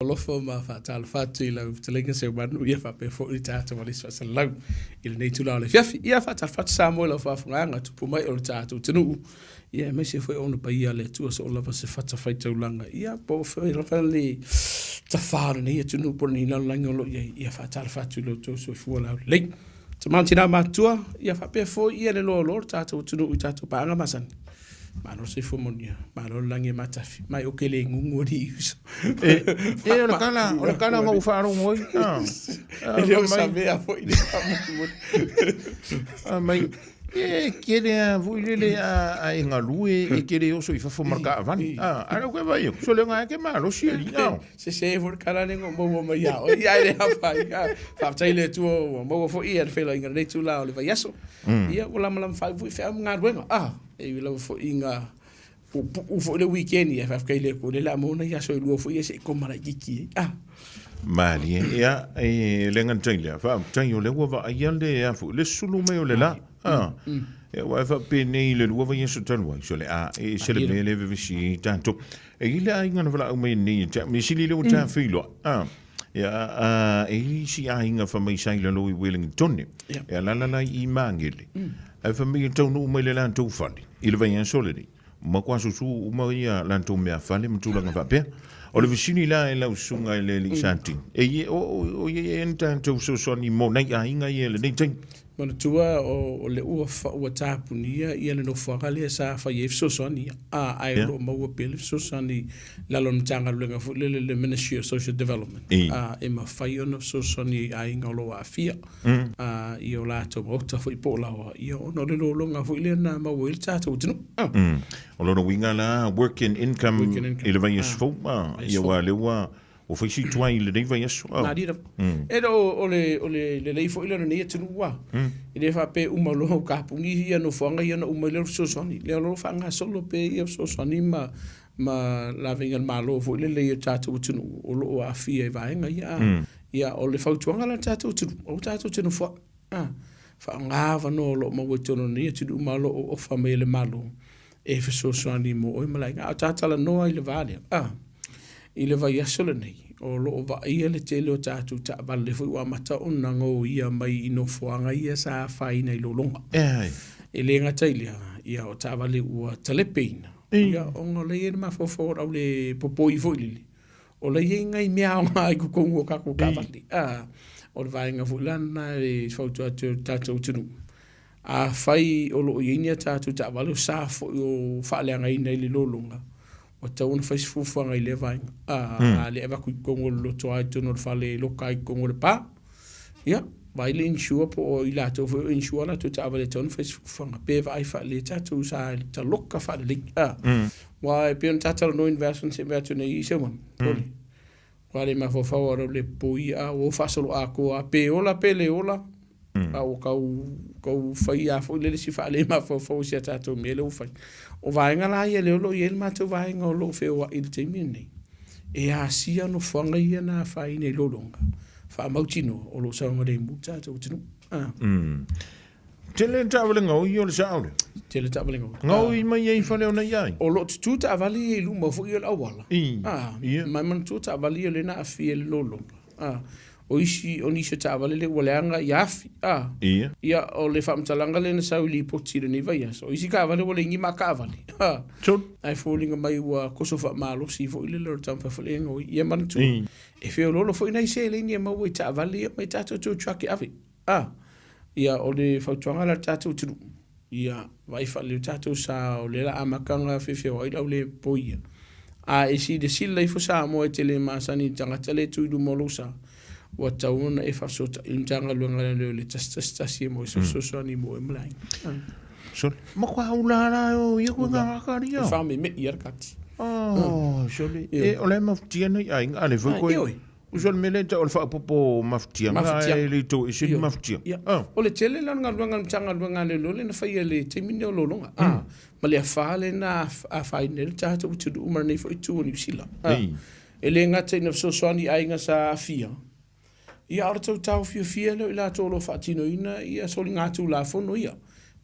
Alofa ma faatalofa atu i lau fetalaiga Seumanu, ia faapea foi le tatou alisi faasalalau i lenei itula o le afiafi. Ia faatalofa atu Samoa i lau faafofogaaga, tupu mai o le tatou atunuu, ia aemaise foi ona paia o le Atua soo lava se fatafaitaulaga, ia po o fea lava le tafā o lenei atunuu po o lenei lalolagi o lo o i ai. Ia faatalofa atu i lo outou soifua laulelei. Tama ma tina matutua, ia faapea foi ia le loaloa o le tatou atunuu i tatou paaga masani. Malo le soifua manuia, malo le lagi e matafi. Mai ou te le gugu alii uso. E, e o le tala, o le tala na ou faalogo ai. Ah, E le o samea foi le faamolemole. Ah, mai, e kele a foi lele a, a e galue e te le oso i fafo ma le taavale. Ah, a lau ke vai, so le nga ke malosi alii. Ah. Sese foi le tala lea na ou maua mai ia oe. Ia, e le afaina. Ah, faafetai i le Atua ua maua foi ia le feiloaiga i lenei itula o le vaiaso. Ia, ua lamalama faaiu foi feau ma galuega. Ah, E ui lava foi ina puupuu foi le weekend, ae faafetai i le Atua o lea o le a maua nai aso e lua foi ia se i koma laitiiti ai. Ah. Malie, ia, e le gata i lea, faafetai o lea ua vaaia le afu, le sulu mai o le la. Ah. Ia, aua e faapenei i le lua vaiaso talu ai, sole a, e ese le mea lea e vevesi ai tatou. E i ai le aiga na valaau mai nei ia te au, mea sili lea ua ta feiloai. Ah. Ia, a, e i ai isi aiga fai mai sa i lalo i Wellington, e alaala la i Magele, ae fai mai e taunuu mai le latou fale i le vaiaso lenei, matua susu uma ia latou meafale ma tulaga faapea. O le fesili la e lau susuga i le alii Satini, e i, o, o, o i ai ea ni tatou fesoasoani mo nai aiga ia i lenei taimi? Manatua o le ua ua tapunia ia le nofoaga lea sa fai ai fesoasoani a ae o lo o maua pea le fesoasoani i lalo o le Matagaluega foi lele le Ministry of Social Development a e mafai ona fesoasoani i aiga o lo o aafia a i o latou maota foi po o laoa ia ona o le lologa foi lea na maua ai le tatou atunuu. O lona uiga la work and income i le vaiaso fou ia aua o lea ua Ua fai si tuai i lenei vaiaso. Oh. Malie lava. E le o, o le, o le lelei foi lea o lenei atunuu a. E le faapea e uma loa o kapuni ia nofoaga ia ona uma ai lea o le fesoasoani. Lea o lo o faagasolo pea ia fesoasoani ma, ma laveiga a le Malo foi lele i o tatou atunuu o lo o aafia i vaega ia. Ia, o le fautuaga la i le tatou atunuu, aua tatou te nofoai. A, faaaoga avanoa o lo o maua i totonu o lenei atunuu ma o lo o ofa mai e le Malo e fesoasoani mo oe ma le aiga. A o ta talanoa i le va lea, a, i le vaiaso lenei, o lo o vaaia le tele o tatou taavale foi ua amata ona gaoia mai i nofoaga ia sa afaina i lologa. E le gata i lea, ia o taavale ua talepeina, ia ona o lea e i ai le mafaufau o le au le popoi foi lele, o la e i ai nai mea aoga i totonu o tatou taavale. A, o le vaega foi la lena e fautua atu ai i le tatou atunuu, Afai o lo o i ai ni a tatou taavale o sa foi o faaleagaina i le lologa, ua tatau ona fai se fuafuaga i lea vaega. A le avatu i totonu o le lotoa i totonu o le fale e loka ai i totonu o le pa, ia, vaai le insure po o i latou foi o insure a latou taavale e tatau ona fai se fuafuaga pe vaai faalelei tatou sa i le taloka faalelei. Aua e pei ona ta talanoa i le vaiaso na se'i atu nei i Samoa, Ua le mafaufau au le popoi a ua faasoloatoa pe ola pe le ola a ua tau tau fai a foi lele si faale mafaufau si a tatou mea lea ua fai. O vaega la ia lea o lo o i ai le matou vaega o lo o feoai i le taimi lenei e asia nofoaga ia na afaina i lologa faamautinoa o lo o saogalemu le tatou atunuu. Tele le taavale gaoi o le sao lea. Tele taavale gaoi. Gaoi mai ai i fale o nai ai. O lo o tutū taavale ia i luma foi o le auala. I. Ah, ia. Mai manatua taavale ia lea na aafia i le lologa. Ah, o isi, o nisi o taavale lea ua leaga ia afi. Ah. Ia. Ia, o le faamatalaga lea na sau i lipoti i lenei vaiaso. O isi taavale ua leai ni maakaavale. Ah. Sure. Ae foliga mai ua koso faamalosi foi lele o le taumafai foi lea e gaoi. Ia manatua. I. E feoloolo foi nai seleni e maua i taavale ia mai tatou tow truck e ave. A, ia, o le fautuaga la le tatou atunuu, ia vaai faalelei tatou sa o lea la amataga feofeoai le au le poia. A e silasila ifo Samoa e te le masani i le tagata lea e tu i luma o lou sa, ua tatau ona e faafesootai i le Matagaluega a Leoleo i le 111 e maua ai se fesoasoani mo oe ma le aiga. Sole, matua ula la o ia koe ngā ria. Whameme'i a le kati. Oh, sole, e o le mafutia nei aiga, a le foi koe. Uso le mea lea e tau o le faaopoopo mafutiaga Mafutiaga. ae le tou ese ni mafutiaga. Ia. Ah. O le tele la o le galuega a le Matagaluega a Leoleo lea na faia i le taimi lenei o lologa. Ah. Ma le afa lea na afaina ai le tatou atunuu ma lenei foi itu o Niu Sila. Ah. Ei. E le gata ina fesoasoani i aiga sa aafia, ia a o le tau taofiofia lea o i latou o lo o faatinoina ia soligatulafono ia,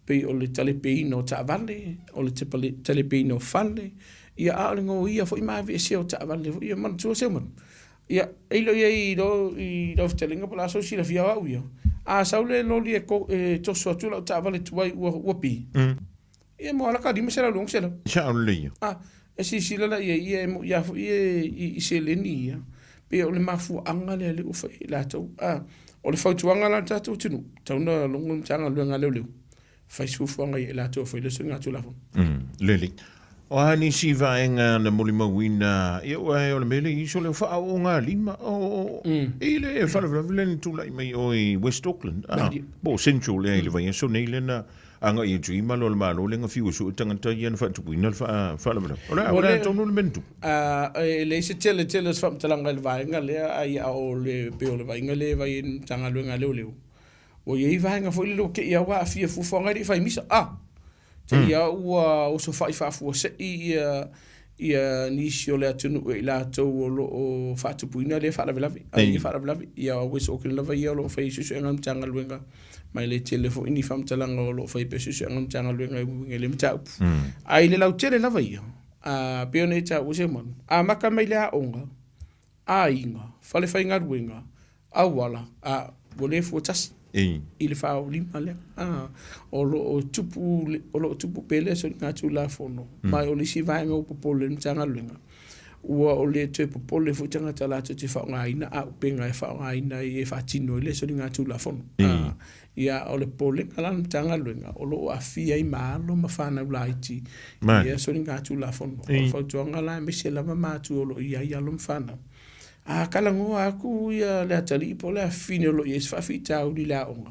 pei o le talepeina o taavale, o le talepeina o fale, ia a o le gaoia foi ma aveesea o taavale foi ia. Manatua Seumanu? Ia, e iloa i ai i lau, i lau fetalaiga po o le a sou silafia o au ia, a sau le loli e, e toso atu lau taavale tuai ua, ua pi, ia mo ala ka 500, 600. Sao lelei ia. A, e silasila la i ai, ia e moi lava foi e, i, i seleni ia, pei o le mafuaaga lea lea ua fai ai latou. A, o le fautuaga la a le tatou atunuu, tatau ona logo le Matagaluega a Leoleo, fai se fuafuaga ia i latou e fai lea soligatulafono. Lelei. O a nisi vaega na molimauina, ia aua o le mea lea i iso lea faaoogalima o i le faalavelave lea na tulai mai o i West Auckland, po o Central lea i le vaiaso nei lea na agai atu i malo o le Malo lea na fiu e sue tagata ia na faatupuina le faalavelave. O le a, o le a tonu le mea na tupu? E leai se tele tele o se faamatalaga i le vaega lea, ai a o le pei o le vaaiga lea e vaai ai le Matagaluega a Leoleo, Ua i ai vaega foi lele ua te i lava ua aafia fuafuaga e le i fai misa. A! Te i lava ua osofai faafuasei ia ia nisi o le atunuu e i latou o lo o faatupuina lea faalavelave, a ia faalavelave. Ia West Auckland lava ia o lo o fai ai suesuega a le Matagaluega, ma e le tele foi ni faamatalaga o lo o fai pea suesuega a le Matagaluega e uiga i lea mataupu. Ae i le lautele lava ia, a pei ona e taua Seumanu, amata mai le aoga, aiga, falefaigaluega, auala, a ua le fua tasi i le faaolima lea. A, o lo o tupu, o lo o tupu pea lea soligatulafono, ma o le isi vaega ua popole ai le Matagaluega, ua o le toe popole foi tagata latou te faaaogaina auupega e faaaogaina ai e faatino ai lea soligatulafono. A, ia, o le popolega la o le Matagaluega, o lo o aafia ai ma alo ma fanau laiti i ia soligatulafono. O le fautuaga la, aemaise lava matua o lo o i ai alo ma fanau, a talanoa atu ia le atalii po o le afafine o lo o i ai se faafitauli i le aoga,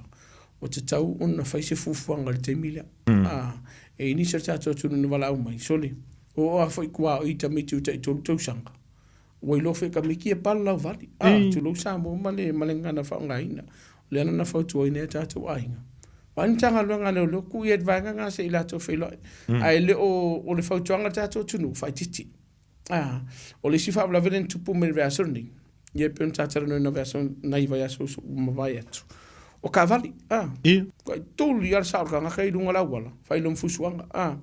ua tatau ona fai se fuafuaga i le taimi lea. A, e i ai nisi o le tatou atunuu na valaau mai, sole, ua oo lava foi i tua o i tamaiti ua taitolu tausaga, Ua iloa foi e tamaiti ia pala lau vali. A, tulou Samoa ma le, ma le gagana faaaogaina. O lea la na fautuaina ai tatou aiga. Vaai le Matagaluega a Leoleo, tuu i ai le vaega lena se i latou feiloai. Ae le o, o le fautuaga a le tatou atunuu, faaitiitia. A, o le isi faalavelave lea na tupu mai i le vaiaso lenei, ia e pei ona ta talanoaina i vaiaso, nai vaiaso ua mavae atu, o taavale. A, tai tolu lava le sao o le tagata i luga o le auala, fai lona fusuaga. A,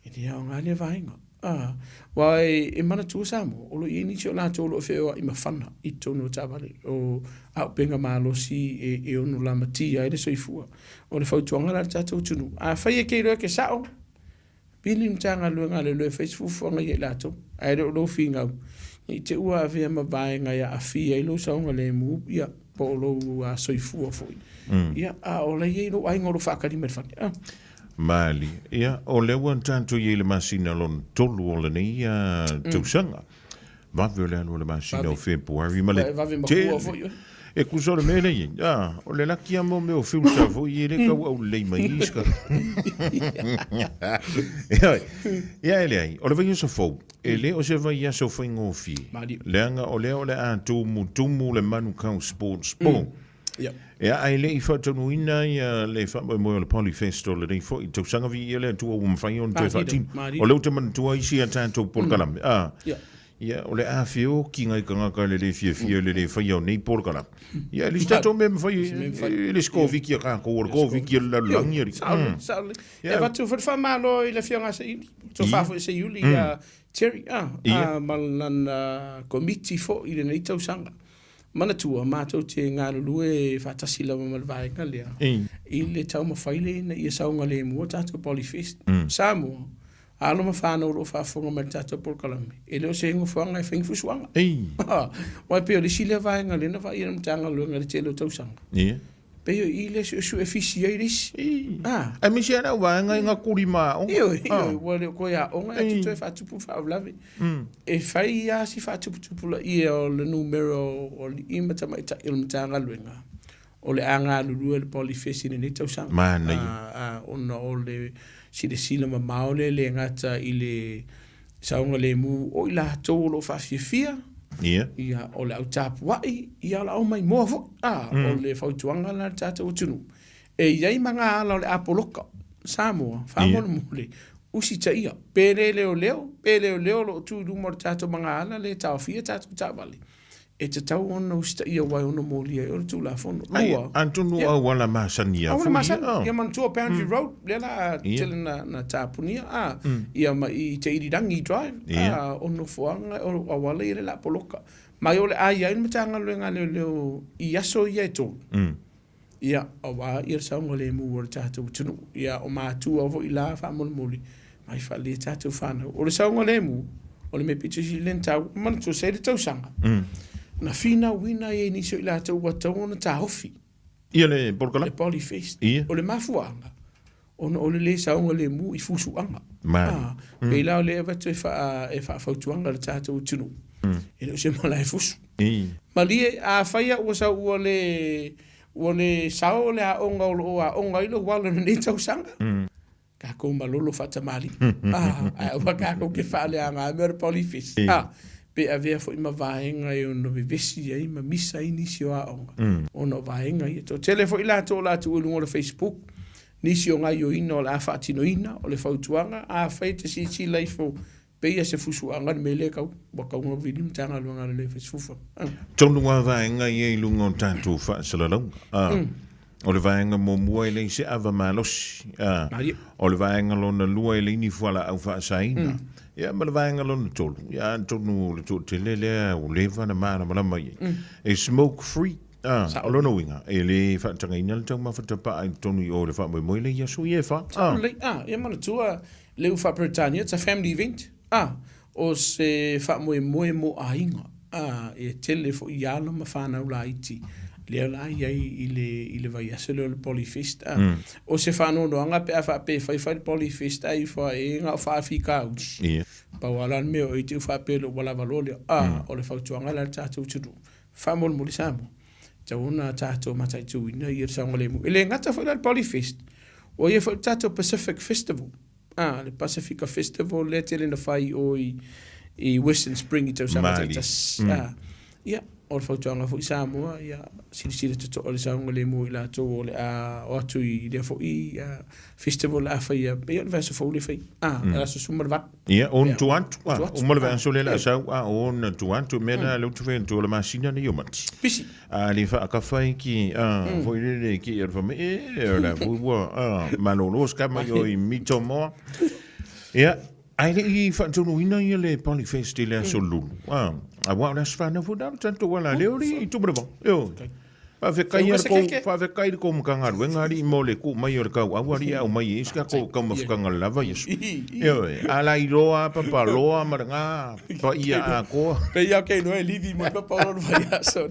e le aoga lea vaega. A, aua e manatua Samoa, o lo o i ai nisi o latou o lo o feoai mafana i totonu o taavale, o auupega malosi e ono lamatia ai le soifua. O le fautuaga la i le tatou atunuu, afai e te iloa e te sao, pili le Matagaluega a Leoleo e fai se fuafuaga ia i latou, ae le o lou finau, ne i te i ua avea ma vaega e aafia ai lou saogalemu, ia, po o lou soifua foi. Ia, a o la e i ai lou aiga o lo o faatali mai i le fale. Malie. Ia, o lea ua tatou i ai i le masina lona tolu o lenei tausaga. Vave o le alu o le masina o Fepuari ma le tele. E tusa o le mea lea i ai, a, o le laki lava mo mea o filter foi e le tau aulelei mai i isi Ioe. Ia e leai, o le vaiaso fou, e le o se vaiaso faigofie, leaga o lea o le a tumutumu le Manukau Sports Bowl. Ia, ae le i faataunuuina ia le faamoemoe o le Polyfest o lenei foi tausaga, viia le Atua ua mafai ona toe faatino. O lea ou te manatua isi a tatou polokalame, a, ia, o le a feoki nai tagata i le le fiafia i le le faia o nei polokalame. Ia, e le o se tatou mea mafai, e le o se Koviti a tatou, o le Koviti a le lalolagi, alii. Sao lelei, sao lelei. E avatu foi le faamalo i le Afioga ia Seiuli, tofa foi Seiuli ia Terry, a, ma lana Komiti foi i lenei tausaga. Manatua, matou te galulue faatasi lava ma le vaega lea i le taumafai lea ina ia saogalemu a tatou Polyfest. Samoa, alo ma fanau o lo o faafofoga mai i le tatou polokalame, e le o se nofoaga e fai ni fusuaga. Aua e pei o le isi lea vaega lea na vaaia e le Matagaluega i le tele o tausaga. Pei o i lea suesue fisi ai le isi. Aemaise lava le au vaega i gatuli ma aoga. Ioe, ioe, ua le o toe aoga e toe faatupu faalavelave. E fai lava si faatuputupulaia o le numera o alii ma tamaitai o le Matagaluega o le a galulue i le Polyfest i lenei tausaga. Manaia. Ona o le silasila mamao lea e le gata i le saogalemu o i latou o lo o faafiafia, ia, o le au tapuai, ia, o le au maimoa foi. A, o le fautuaga la i le tatou atunuu, e i ai ma ga ala o le a poloka Samoa, faamolemole, usitaia, pe le leoleo, pe leoleo o lo o tu i luma o le tatou magaala lea e taofia tatou taavale, e tatau ona usitaia aua e ono molia ai o le Tulafono. Lua, Atonu o auala masani lava foi. Auala masani. Ia manatua Boundary Road, lea la tele na tapunia, a, ia ma i Te Irirangi Drive, a, o nofoaga, o auala ia lea o le a poloka. Ma o le a i ai le Matagaluega a Leoleo i aso ia e tolu, ia, aua ia le saogalemu o le tatou atunuu. Ia, o matua foi la faamolemole, mai faaalia tatou fanau. O le saogalemu, o le mea pito sili lea ona taua. Manatua, sa i ai le tausaga, na finauina ai e nisi o i latou ua tatau ona taofi. Ia le polokalame. Le Polyfest. Ia. O le mafuaaga, ona o le le saogalemu i fusuaga. Malie. Ah, mm. Pei la o lea e avatu e, faa, e faafautuaga le tatou atunuu. E le o se malae fusu. Malie, afai ua sau ua le ua le sao le aoga o lo o aoga ai lou alo i lenei tausaga, takou malolo faatamalii. Ah, ae aua takou te faaleaga mea o le Polyfest. Ah, pe avea foi ma vaega e ono vevesi ai ma misa ai nisi o aoga, ona o vaega ia. Toatele foi latou o le a tuu i luga o le Facebook, nisi o gaoioiga o le a faatinoina, o le fautuaga, afai e te silasila ifo pei a se fusuaga le mea lea kau, ua tatau ona vili Matagaluega a le le fai Tonu lava vaega ia i luga o tatou faasalalauga. O le vaega muamua e leai se ava malosi. O le vaega lona lua e leai ni fualaau faasaina. Ia ma le vaega lona tolu, ia atonu o le toatele lea ua leva ona malamalama i ai. E smoke free. O lona uiga, e le faatagaina le taumafa tapaa i totonu i o i le faamoemoe lea i aso ia e fa. Lelei, ia manatua le u faa-Peretania, it's a family event. O se faamoemoe mo aiga, a, e tele foi i alo ma fanau laiti, lea la i ai i le, i le vaiaso lea o le Polyfest, a. O se faanoanoaga pe a faapea e fai fai le Polyfest ae ifo ae na o faafitauli. Pau lava la le mea o i te i faapea loa ua lava loa lea, a, o le fautuaga la i le tatou atunuu, faamolemole Samoa, tatau ona tatou mataituina ia le saogalemu. E le gata foi la i le Polyfest, ua i ai foi le tatou Pacific Festival. Ah, le Pasifika Festival lea tele na fai o i, i Western Spring i tausaga taitasi. Ah, ia, o le fautuaga foi Samoa, ia, silasila totoa le saogalemu i latou o le a o atu i lea foi uh, festival le a faia, pei o le vaiaso fou le fai. Ah, mm. aso 18. Ia, o tu atu, ah, o ma le vaiaso le la sau, ah, o na tu atu, mea na le utu fai tu o le masina ni o mati. Pisi. A le faakafa i ki, a, foi lele ki e whame, e, e la foi ua, a, malolo ska mai o i mito moa. Ia, ai le i whaatunuina ia le Polyfest i le aso lulu. A, a wa o le aso whanau foi nā tanto wala leo li i tumarawa. Eo. Faafetai a kou, faafetai i le kou Matagaluega alii mo le kuu mai o le kauau alii e aumai ai si tatou taumafukaga lava Iesu. Ioe, a lailoa papaloa ma lena paia atoa. Pei a ke iloa e livi mo papa o le vaiaso.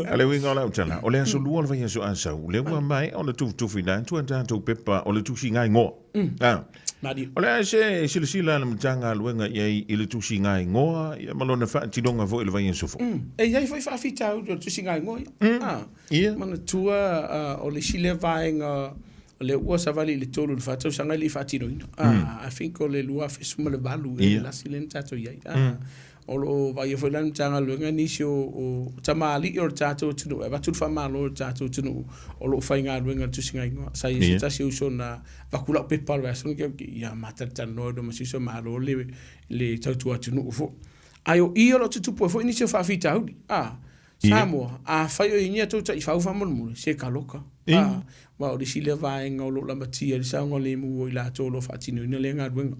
A le uiga o lau tala, o le aso lua o le vaiaso a sau, lea ua maea ona tufitufi atu a tatou pepa o le tusiga igoa. A. Malie. O le a se silasila a le Matagaluega i ai i le tusiga igoa ia ma lona faatinoga foi i le vaiaso fou? E i ai foi faafitauli o le tusiga igoa ia. A, Ia. manatua o le isi lea vaega o lea ua savali i le tolu i le fa tausaga e le i faatinoina. A, I think o le 2018 ea le lasi lea na tatou i ai. A, O lo o vaaia foi la le Matagaluega nisi o, o tamalii o le tatou atunuu e avatu le faamalo i le tatou atunuu o lo o faigaluega i le tusiga igoa. Sa i ai se tasi o uso na avatu lau pepa o le vaiaso na ia ma talatalanoa ai loa ma si uso malo le, le tautua atunuu foi. Ae o i o lo o tutupu ai foi nisi o faafitauli. A, Samoa, afai o i ai ni a tou taifau faamolemole, se taloka. A, aua o le isi lea vaega o lo o lamatia ai le saogalemu o i latou o lo o faatinoina lea galuega.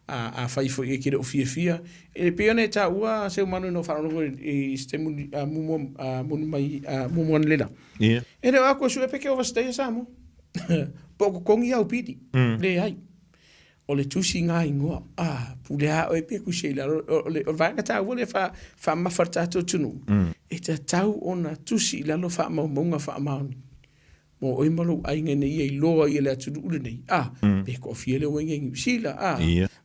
A, afai foi e te le o fiafia, e pei ona e taua Seumanu ina ua faalogologo i se taimi muamua moni mai muamua analeila. E le o aku e sue pe ke overstay a Samoa. Po o totogi au pili. Leai. O le tusi ngā ingoa, ā, pule a oe pe kusi i lalo, o le, o le vaega taua lea wha, whaamafa le tātou atunuu, e tatau ona tusi i lalo faamaumauga faamaoni. Mo oe ma lou aiga ina ia iloa ia le atunuu lenei, ā, pe toafia le o aiga i Niu Sila, ā,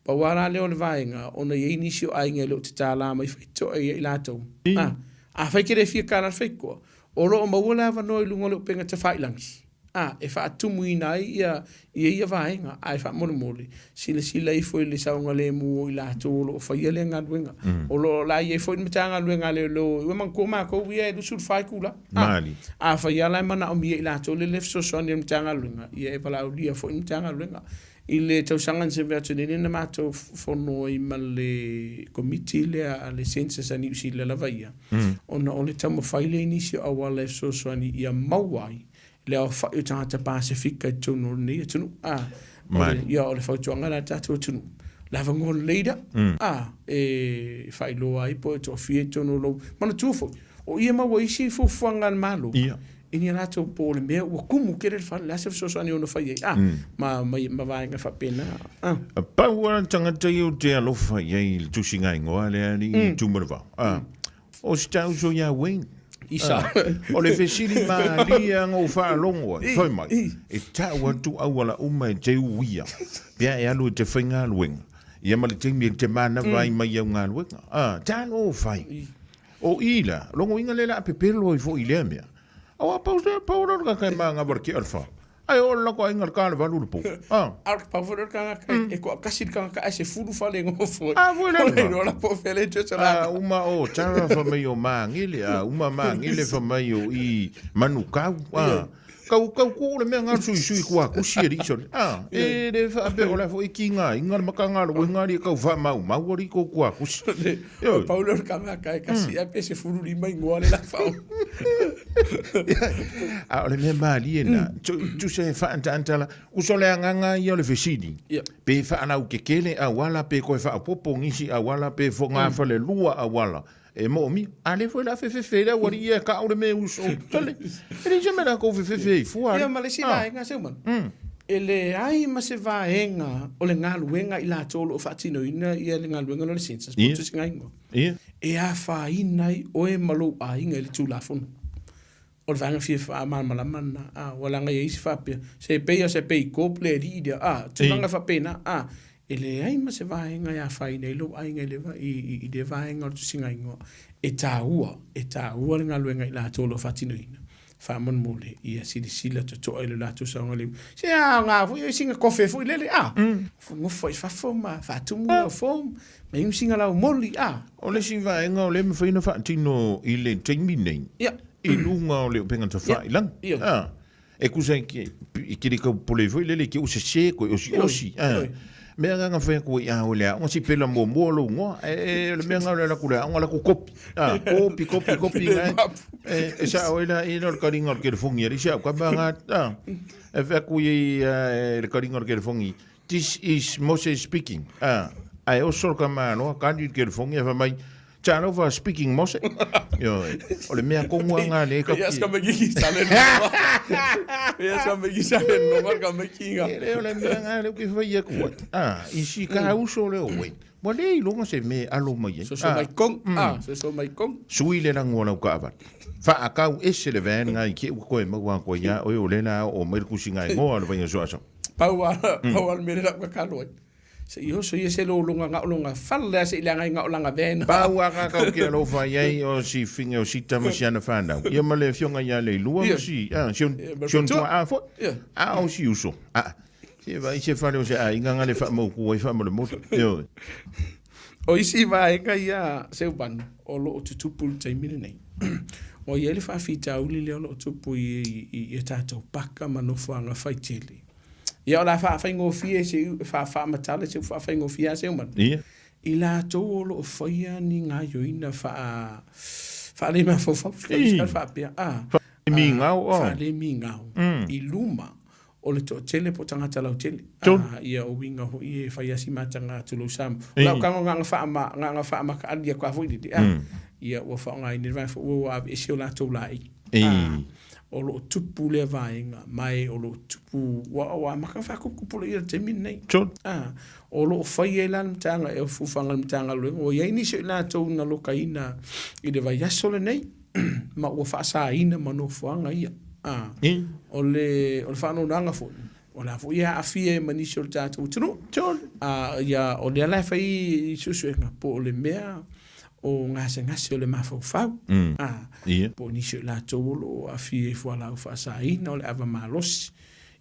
pau lava la lea o le vaega, ona i ai nisi o aiga e le o tatala mai faitotoa ia i latou, ā, afai e te le fia tala le faitotoa, o lo o maua le avanoa i luga o le upega tafailangi. A, e faatumuina ai ia ia ia vaega, ae faamolemole, silasila ifo i le saogalemu o i latou o lo o faia lea galuega. O lo o la i ai foi le Matagaluega a Leoleo, ua manatua matou ia e 24 itula. A, afai lava la e manaomia e i latou le le fesoasoani a le Matagaluega, ia e valaaulia foi le Matagaluega. I le tausaga na sefe atu nei lea na matou fono ai ma le Komiti lea a le Census a Niu Sila lava ia, ona o le taumafai lea i nisi o auala e fesoasoani ia maua ai le aofai o tagata Pasefika i totonu o lenei atunuu. A, o le, ia, o le fautuaga la i le tatou atunuu, Le avanoa lelei lea, a, e faailoa ai po o e toafia i totonu o lou. Manatua foi, o i e maua ai isi fuafuaga a le Malo, i ni a latou po o le mea ua tumu tele le fale, o le a se fesoasoani e ono fai ai, a, ma, ma, ma vaega faapena, a. Pau lava le tagata ia ou te alofa i ai i le tusigaigoa lea alii Tumalevao, a, O si ta uso ia Wayne. Isa. O le fesili malie lava na ou faalogo ai, fai mai, e tau atu auala uma e te uia, pea e alu e te faigaluega, ia ma le taimi e te manava ai mai au galuega. A, talofa e. O i la, logoina lea o le a pepelo ai foi i lea mea. Aua pau pau la o le tagata e manava i le kea o le fa. Ae oo le lako aiga i le 8:15 i le po. A. A o le pau foi lea o le tagata e toatasi le tagata ae 10 fale e nofo ai. A foi le O le iloa la po o fea le address o le A uma o Tara fa mai o Magele, a uma Magele fa mai o i Manukau. A kau kau ku le mea ngā sui sui kua kusi e riso. A e le fa pe o la foi ki ngā inga le makanga lo ngā ri kau fa mau mau ri ko kua kusi. O pau lea o le tagata e kasi ae pe 15 igoa le la fao. A o le mea malie na, tusa e faaantaanta la, uso le agaga ia o le fesili, pe faalaukekele auala, pe koe faaopoopo nisi auala, pe fogafalelua auala, e moomia. A lea foi la fefefe le aualii ia e kau le mea uso, sole, e leai se mea latou fefefe ai fua. Ia ma le isi vaega Seuman, e leai ma se vaega o le galuega a i latou o lo o faatinoina ia le galuega lea o le census po o le tusigaigoa. E afaina ai oe ma lou aiga i le Tulafono. O le vaega fia faamalamalama lena, a, ua laga i ai isi faapea, se pei a se pei kop le alii lea, a, tulaga faapena, a, e leai ma se vaega e afaina ai lou aiga i le, i, i, i le vaega o le tusigaigoa. E taua, e taua le galuega i latou o lo o faatinoina. Faamolemole, ia silasila totoa i lo latou saogalemu. Se aoga foi o sina kofe foi lele, a, nofo i fafo ma faatumu lau form, ma inu sina laumoli, a. O le isi vaega o lea e mafai ona faatino i le taimi nei, i luga o le upega tafailaga, a, e tusa i ke, i ke le kaupole foi lele ke ua sese koe osiosi, a, mea nga na fai atu ai a o le aoga si pela muamua lou igoa, e, o le mea nga o le ala atu i le aoga la ku kopi, a, kopi, kopi, kopi nga e, e sao ai la i le kaliga o le telefoni a le isi au kama nga, a, e fai atu i ai le kaliga o le telefoni, This is Moses speaking. Ah, ae oso le kama aloa, kali le telefoni, ae fai mai, Talofa speaking Mose. Ioe, o le mea tonu lava lena lea e Yes, ka meki ki sale no. Yes, ka meki sale no, ka meki nga. E le o le mea lena lea ou te fai atu ai. Ah, i si ka uso lea o oe. Ua le iloga se mea e alo mai ai. Soso mai kong. Ah, soso mai kong. Sui le lagu o lau kaavale. Faakau ese le van nga i ke ua koe maua atu ai ia oe o lea la oo mai le tusigaigoa o le vaiasoaso. Pau a, pau a le mea lea ua kakalo ai. Se i oso ia se lologa nga o longa fale a se i leaga ai nga o langa van. Pau a ka kau ke alofa i ai o si finge o sita ma si ana whanau. Ia ma le afioga ia Leilua ma si, ah, si on, si on tua a foi. A o si uso. A, se vai se fale o se aiga nga le whaamauku ai whaamolemole. Ioe. O isi vaega ia Seubanu o lo o tutupu i le taimi lenei. Ua i ai le faafitauli lea o lo o tupu i, i, i a tatou paka ma nofoaga faitele. Ia o le a faafaigofie se i faamatala se i faafaigofie lava Seumanu. Ia. I latou o lo o faia ni gaoioiga faa faalemafaufau, Ii. faapea, a, Faale-migao, oh. faalemigao i luma o le toatele po o tagata lautele. Ia o uiga foi e fai lava si mataga atu lou Samoa. O lau tago na ona faama, na ona faamakaali atu lava foi lele, a, ia ua faaaogaina le vaega foi ua aveese o latou laei. A, o lo o tupu lea vaega, ma e o lo o tupu, ua, ua amata ona faatuputupulaia i le taimi lenei. A, o lo o fai ai la le Matagaluega, e fuafuaga a le Matagaluega, ua i ai nisi o i latou na lokaina i le vaiaso lenei, ma ua faasaina ma nofoaga ia. A, o le, o le faanoanoaga foi, o la foi e aafia ai ma nisi o le tatou atunuu. A, ia, o lea la e fai i suesuega po o le mea o gasegase o le mafaufau. A, po o nisi o i latou o lo o aafia i fualaau faasaina, o le ava malosi,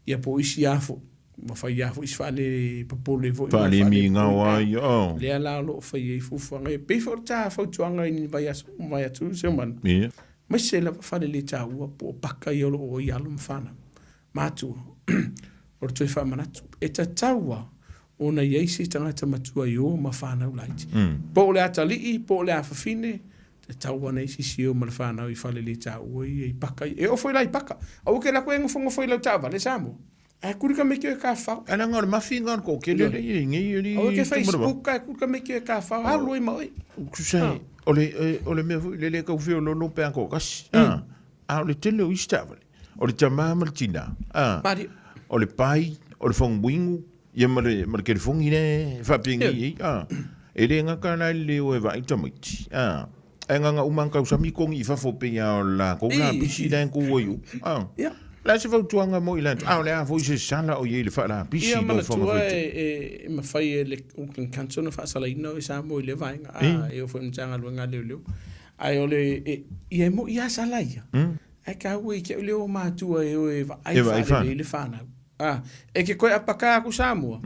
ia po o isi lava foi. Ua fai lava foi si faalepopole foi. Faalemigao ai, oh. Lea la o lo o fai ai fuafuaga ia. E pei foi o le ta fautuaga i ni vaiaso uma mai atu Seumanu. Ia. Aemaise lava fale le taua po o paka ia o lo o i alo ma fanau. Matua, o le toe faamanatu, e tatau lava ona i ai se tagata matua i o ma fanau laiti. Po o le atalii, po o le afafine, tatau lava ona i ai se isi e o ma le fanau i fale le taua ia i paka ia. E oo foi la i paka. Aua e te alu atu e nofonofo i lau taavale Samoa. Ae kuli tamaiti e kafao. Ae leaga o le mafi lena o le toatele lea e i ai nei alii Aua e te Facebook ae kuli tamaiti e kafao, alu ai ma oe. Tusa o le o le mea foi lele e tau feoloolo pe a toatasi, a o le tele o isi taavale, o le tama ma le tina, o le pai, o le faguinu, ia ma le ma le telefoni lea e faapegei ai, e le gata la i le le o e vaai tamaiti, Ae na ona uma ona tausami togi i fafo pei lava o le latou lapisi la e tu ai u. A. Ia. O le a se fautuaga mo i latou? A o le a foi se sala o i ai i le faalapisi Ia i lau manatua Fofoga Fetalai? e mafai e le Auckland Council ona faasalaina oe Samoa i lea vaega, a e oo foi i le Matagaluega a Leoleo. Ae o le, e, ia e moi lava sala ia, ae taua ia te au le o matua e o e vaai E vaai faalelei le fanau. A, e te toe apaka aku Samoa,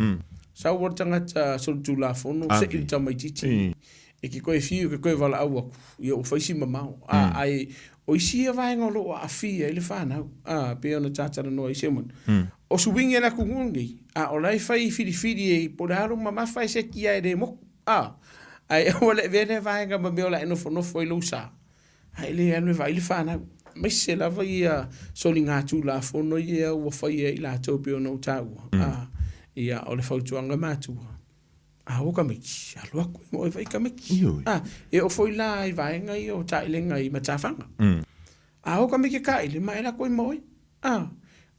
sau o le tagata solitulafono se i le tamaitiiti. E ke koe fiu, ke koe valaau aku, ia ua fai si mamao. A, ae, o isi ia vaega o lo o aafia ai le fanau, a, pei ona tatalanoa ai Simon. O suiga e le atunuu lenei, a o la e fai filifili e po o le a lou mamafa e seki lava e le motu. A, ae aua le avea lea vaega ma mea o le a e nofonofo ai lou sa, ae le alu e vaai le fanau. Aemaise lava ia soligatulafono ia ua faia e i latou pei ona ou taua, a, ia, o le fautuaga matua, A o tamaiti, alu atu e vaai tamaiti. Ioe. A, e oo foi la i vaega ia o taailega i matafaga. A o tamaiti e taele, ma e lako ai ma oe. A,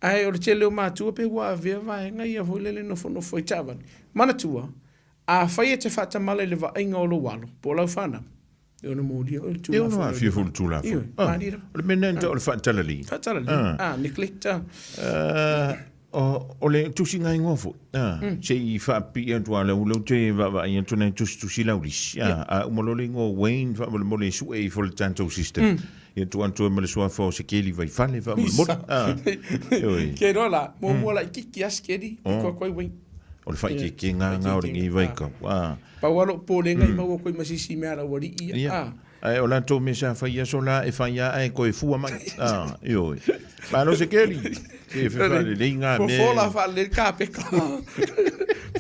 ae o le tele o matua pei ua avea vaega ia foi lele nofonofo ai taavale. Manatua, afai e te faatamala i le vaaiga o lou alo, po o lau fanau, E ono molia oe le E ono Tulafono i aafia le foi va. le Tulafono. Ioe, Ah, malie lava. o le mea lena o le faatalaliga. Faatalaliga. Ah. Ah, neglect. Ah. Ah, o, o le tusiga igoa foi. Ah, se i faapipii atu lava lea ou te vaavaai atu nai tusitusi laulisi. Ah, a uma loa le igoa o Wayne faamolemole e sue ifo i le tatou system. Ia tuu atu ai ma le suafa o Sekeli Vaifale faamolemole. Ah, ioe. Ke iloa la, muamua laitiiti lava Sekeli, i atu ai Wayne. O le faaikeikega lena o lenei vaitau. Ah. Pau lava lou popolega i maua atu ai ma se isi mea a le aualii ia. Ia. Ae o latou mea sa fai aso la e fai lava ae toe fua mai. Ah, ioe. Malo Sekeli. Se faalelei ngā mea. Fofola faalelei le kapeka.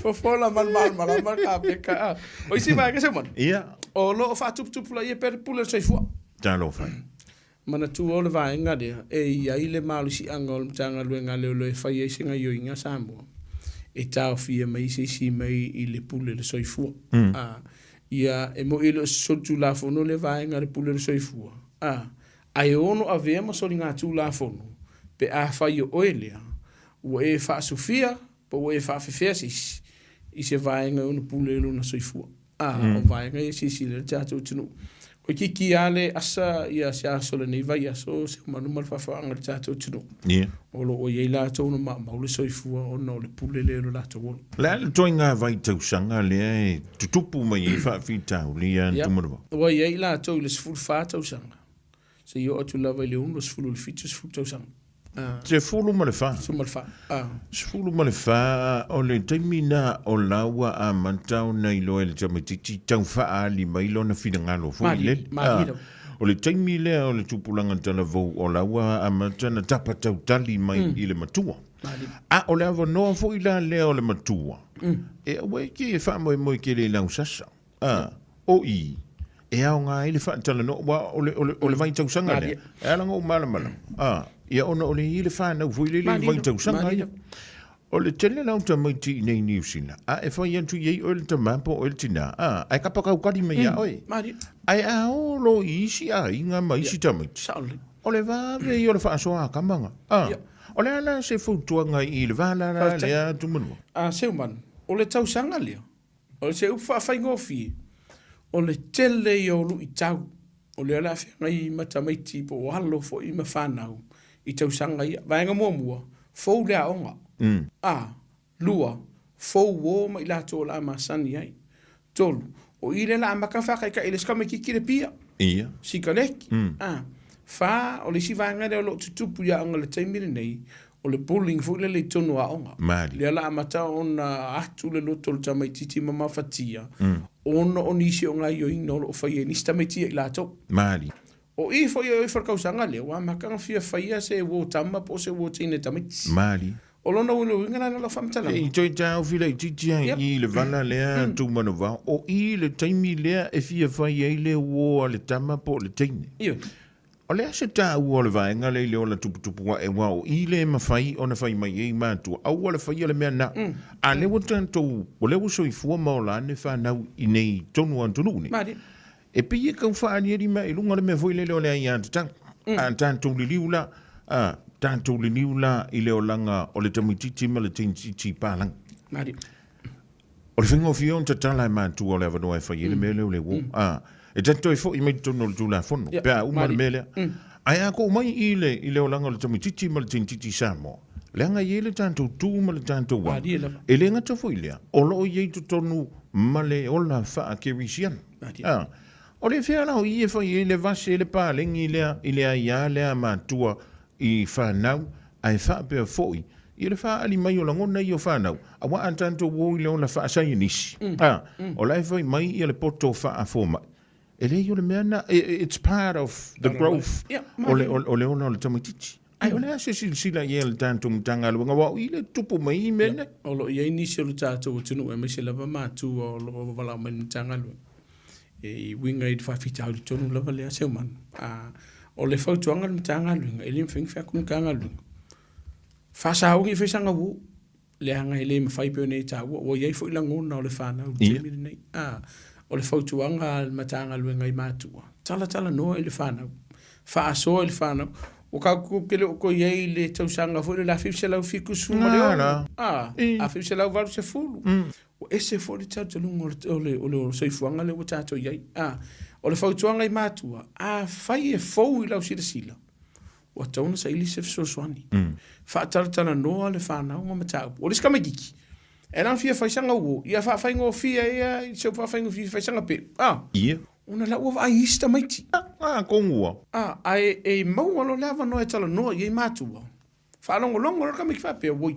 Fofola ma le malamalama le kapeka. Ah. O isi vaega se manu. Ia. O lo o faatuputupulaia pea le pule o le soifua. Talofa e. Manatua o le vaega lea e i ai le malosiaga o le Matagaluega a Leoleo e fai ai se gaioiga a Samoa e taofia mai se isi mai i le pule o le soifua. A, ia, e moi e le o se solitulafono lea vaega le pule o le soifua, a, ae ono avea ma soligatulafono pe afai o oe lea ua e faasufia po ua e faafefea se isi i se vaega e ono pule ai lona soifua. A, o vaega ia e silasila ai le tatou atunuu. Toeitiiti lava le asa ia se aso o lenei vaiaso se manu ma le faafaaga i le tatou atunuu. O lo o i ai latou na maumau le soifua ona o le pule lea i lo latou ola. O le a le ituaiga vaitausaga lea e tutupu mai ai faafitauli ia Tumanuvao? Ua i ai latou i le 14 tausaga seia oo atu lava i le 60 i le 70 tausaga. 14. 14. 14, o le taimi lena o la ua amata ona iloa e le tamaitiiti tau faaali mai lona finagalo foi lele. O le taimi lea o le tupulaga talavou o la ua amata ona tapa tautali mai i le matua. A o le avanoa foi la lea o le matua, e aua e te faamoemoe tele i lau sasa. A, o i, e aoga ai le faatalanoa, aua o le, o le, o le vaitausaga lea, e ala ona ou malamalama, a, ia ona o le i le fanau foi lele i vaitausaga ia. O le tele la o tamaiti i inei i Niu Sila, a e fai atu i ai oe le tama po o oe le tinā, a, ae kapa kaukali mai ia oe. Ae a o loa i isi aiga ma isi tamaiti, o le vave ia o le faasoa a tama na, a. O le a la se fautuaga i le va la la lea Tumanua? A, Seuman, o le tausaga lea, O se upu faafaigofie, o le tele ia o luitau, o lea o le a feagai ma tamaiti po o alo foi ma fanau i tausaga ia. Vaega muamua, fou le aoga. A, lua, fou uo ma i latou o le a masani ai. Tolu, o i lea o le a amata faataitai i le isi tamaitiiti i le pia. Ia. Sikaleki. A, fa, o le isi vaega lea o lo o tutupu i aoga i le taimi lenei, O le bullying foi lele i totonu o aoga. Malie. Lea la amata ona atu le loto o le tamaitiiti ma mafatia, ona o nisi o gaioiga o lo o faia e nisi tamaiti ia i latou. Malie. O i foi e oi falekausaga lea, ua amata ona fia faia se uo tama po o se uo teine tamaiti. Malie. O lona uiga la lea o lau faamatalaga. E toe taofi laitiiti ai i i le vala lea Tumanuvao, o i le taimi lea e fia fai ai le uo a le tama po o le teine. Ioe. O le a se taua o le vaega lea i le ola tuputupu ae aua o i le mafai ona fai mai ai matua, aua le faia le mea na. A lea ua tatou, o lea ua soifua ma ola ane fanau i nei tonu o atunuu nei. Malie. E pei e tau faaaliali mai i luga le mea foi lele o le aiatatau. A tatou liliu la, a tatou liliu la i le olaga o le tamaitiiti ma le teitiiti palagi. Malie. O le faigofie ona tatala e matua o le avanoa e fai ai le mea lea o le uo. A, e ta te toe foi mai totonu o le Tulafono pe a uma le mea lea. Ae a tuu mai i le, i le olaga o le tamaitiiti ma le teitiiti Samoa, leaga e i ai le tatou tu ma le tatou aga. E le gata foi i lea, o lo o i ai totonu ma le ola faa-kerisiano. A, o le fea la o i e fai ai le vase le paleni lea i le aia lea a matua i fanau ae faapea foi i le faaali mai o lagona ia o fanau, aua a tatou o i le ola faasaienisi, a, o la e fai mai ia le poto faafomai, e leai o le mea na, it's part of the growth o le, o le ola o le tamaitiiti. Ae o le a se silasila i ai a le tatou Matagaluega, aua o i le tupu mai i mea nei? O lo o i ai nisi o le tatou atunuu aemaise lava matua o lo o valaau mai i le Matagaluega e uiga i le faafitauli tonu lava lea Seumanu. A, o le fautuaga a le Matagaluega, e le mafai ona fai atu le Matagaluega, Faasauni e fai sana uo, leaga e le mafai pei ona e taua, ua i ai foi lagona o le fanau i le taimi lenei. A, o le fautuaga a le Matagaluega i matua, talatalanoa i le fanau, faasoa i le fanau. Ua tatou te le o toe i ai i le tausaga foi lele 1976, a, 1980. Ua ese foi le talitonuga o le, o le soifuaga lea ua tatou i ai. A, o le fautuaga i matua, afai e fou i lau silasila, ua tatau ona saili se fesoasoani. Faatalatalanoa le fanau ma mataupu. O le isi tamaitiiti, e la fia fai sana uo, ia faafaigofie ia i se faafaigofie fai sana peu. Ah. Ia. Ona la ua vaai isi tamaiti. Ah, kongua. Ah, ae e maua loa le avanoa e talanoa i ai matua. Faalogologo loa le tamaiti faapea, oi,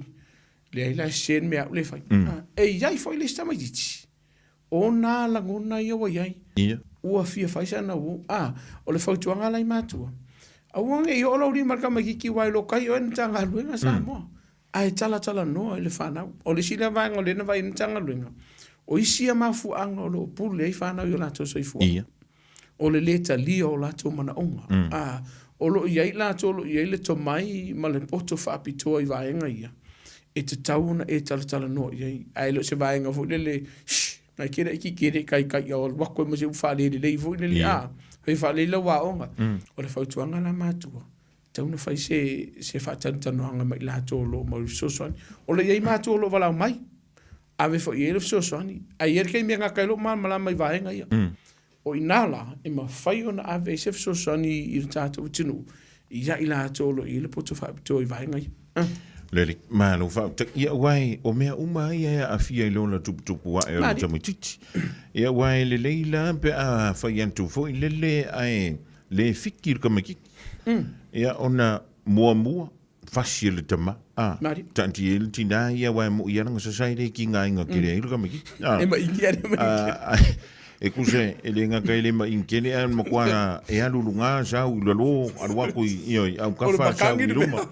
leai la e sese le mea a au lea e fai. Ah, e i ai foi le isi tamaitiiti O nā lagona ia ua i ai. Ia. Ua fia fai sana uo. A, o le fautuaga la i matua, aua ne i oo lou lima i le tamaitiiti aua e lokai oe i le Matagaluega a Samoa. Ae talatalanoa i le fanau. O le isi lea vaega o lea na vaai ai le Matagaluega, o isi ia mafuaaga o lo o pule ai fanau i o latou soifua. Ia. O le lē talia o latou manaoga. A, o lo o i ai latou o lo o i ai le tomai ma le poto faapitoa i vaega ia, e tatau ona e talatalanoa i ai. Ae le o se vaega foi lele, shh, nai kele iki kele kai kai au alu atu e ma se u faalelelei foi lele, a, fai faalelei lau aoga. O le fautuaga la matua, tatau ona fai se, se faatanoatanoaga ma i latou o lo o mau i le fesoasoani. O lo o i ai matua o lo o valaau mai, ave foi i ai le fesoasoani. Ae i ai le taimi e gata ai lou malamalama i vaega ia. O i ina la e mafai ona ave ai se fesoasoani i le tatou atunuu ia i latou o lo o i ai le poto faapitoa i vaega ia. Lele, malo faafetai. Ia, aua e, o mea uma lava ia e aafia i le ola tuputupu ae o le tamaitiiti. Ia, aua e lelei la pe a fai atu foi lele ae le fiki le tamaitiiti. Ia, ona muamua, fasi e le tama, a, taatia ai le tinā ia aua e moʻi lava lana sasa e le kigaina tele ai le tamaitiiti. A, E maʻi ale maʻi. e tusa e le gata e le maʻi tele ae matua e alu i luga sau i lalo alu atu i, ioe, i autafa sau i luma.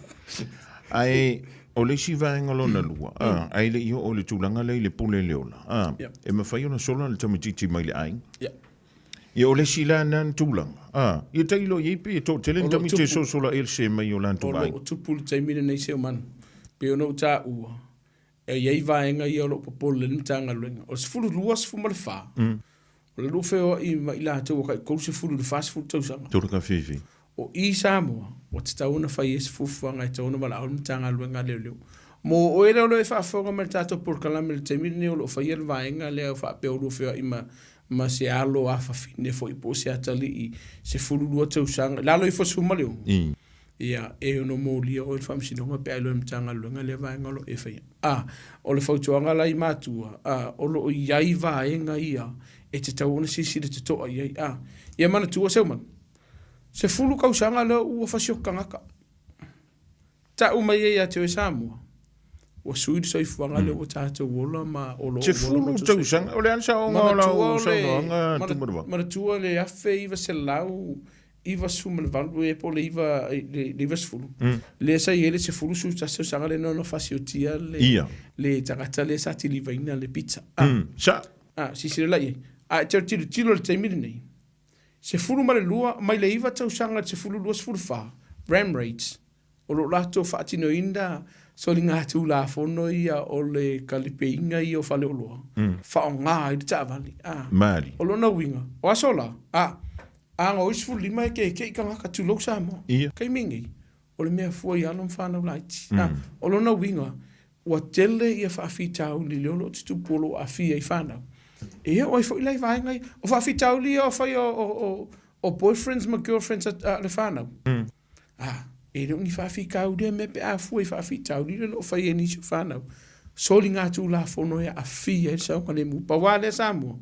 Ae o le isi vaega lona lua, a, ae le i oo i le tulaga lea i le pule le ola, a, e mafai ona sola le tamaitiiti mai le aiga. Ia o le isi la na tulaga, a, ia tailo i ai pe e toatele ni tamaiti e sosola else mai o latou aiga. O lo o tupu le taimi lenei Seumanu, pei ona ou taua, e i ai vaega ia o lo o popole ai le Matagaluega. O le 12, 14, o le lua feoai ma i latou ua tai 30 i le 40 tausaga. Tolu ka fifi. O i Samoa, ua tatau ona fai ai se fuafuaga e tatau ona valaau le Matagaluega a Leoleo. Mo oe lea o lo o e faafofoga mai i le tatou polokalame i le taimi lenei o lo o faia le vaega lea o faapea o lua feoai ma ma se alo afafine foi po o se atalii 12 tausaga, i lalo ifo o le 16, ia, e ono molia oe i le faamasinoga pe a iloa e le Matagaluega lea vaega o lo o e faia. A, o le fautuaga la i matua, a, o lo o i ai vaega ia e tatau ona silasila totoa i ai. A, ia manatua Seumanu, 10 tausaga lea ua fasioti tagata. Tau mai ai ia te oe Samoa, ua sui le soifuaga lea ua tatou ola ma o lo o ola. 10 tausaga, o le a le saoga o lau saunoaga Tumanuvaga? Manatua le 1998 ea po o le 90, lea sa i ai le 10, 11 tausaga lea na ono fasiotia le tagata lea sa tilivaina le pizza. Sa. Silasila la i ai. A e tilotilo i le taimi lenei, 12 mai le 9 tausaga i le 12, 14, ram raids, o lo o latou faatinoina soligatulafono ia o le kalipeiga ia o faleoloa, faaaoga ai le taavale. A. Malie. O lona uiga, o aso la, a, a goi 15 e keke'i tagata, tulou Samoa. Ia. Taimi nei, o le mea fua i alo ma fanau laiti. A, o lona uiga, ua tele ia faafitauli lea o lo o tutupu o lo o aafia i fanau. E oo ai foi la i vaega ia. O faafitauli ia o fai o boyfriends ma girlfriends a le fanau. A, e le o ni faafitauli ia mea pe a fua i faafitauli lea o lo o fai e nisi o fanau. Soligatulafono e aafia ai le saogalemu. Pau lava lea Samoa,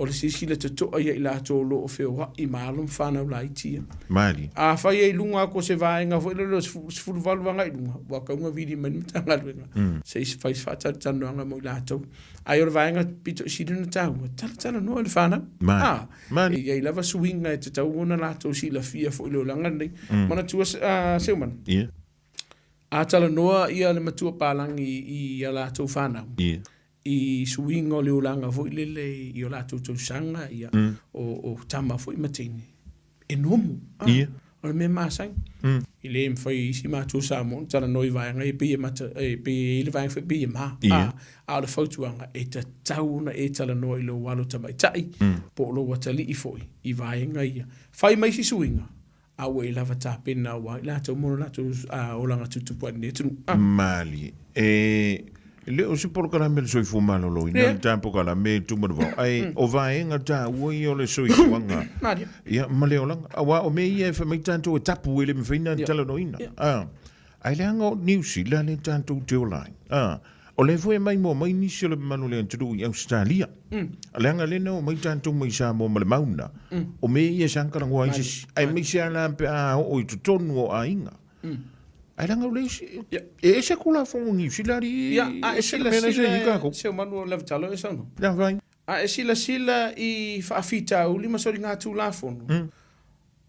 o le silasila totoa ia i latou o lo o feoai ma alo ma fanau laiti ia. Malie. Afai e i luga atu o se vaega foi lele o le 18 agai i luga, ua tatau ona vili mai le Matagaluega se i fai se faatalatalanoaga mo i latou. Ae o le vaega pito i sili ona taua, talatalanoa i le fanau. Malie. Malie. E i ai lava suiga e tatau ona latou silafia foi i le olaga lenei. Manatua Seuman, a talanoa ia le matua palagi i a latou fanau, i suiga o le olaga foi lele i o latou tausaga, ia, o tama foi ma teine, e nomo. O le mea masani. E le mafai e isi matua Samoa ona talanoa i vaega ia, pei e mata, e pei e i ai le vaega foi pei e ma. A o le fautuaga, e tatau ona e talanoa i lou alo tamaitai, po o lou atalii foi i vaega ia. Fai mai isi suiga, a ua e lava tapena aua i latou mo lo latou olaga tutupu ai i lenei atunuu. Malie. E le o se polokalame o le soifua maloloina le ta polokalame e Tumanuvao, ae o vaega taua ia o le soifuaga ia ma le olaga. Aua o mea ia e fai mai tatou e tapu e le mafai ona talanoaina. Ae leaga o Niu Sila lea tatou te ola ai. O lea foi e maimoa mai nisi o le mamalu o le atunuu i Ausetalia. Leaga lea na omai tatou mai Samoa ma le mauna, o mea ia sa talanoa ai se isi, aemaise lava la pe a oo i totonu o aiga. Ae leaga o le isi, e ese Tulafono Niu Sila alii, Ia, a e ese le mea la e silasila i tatou. Seumanu o Levatalo e saunoa. Ia, fai. A e silasila i faafitauli ma soligatulafono,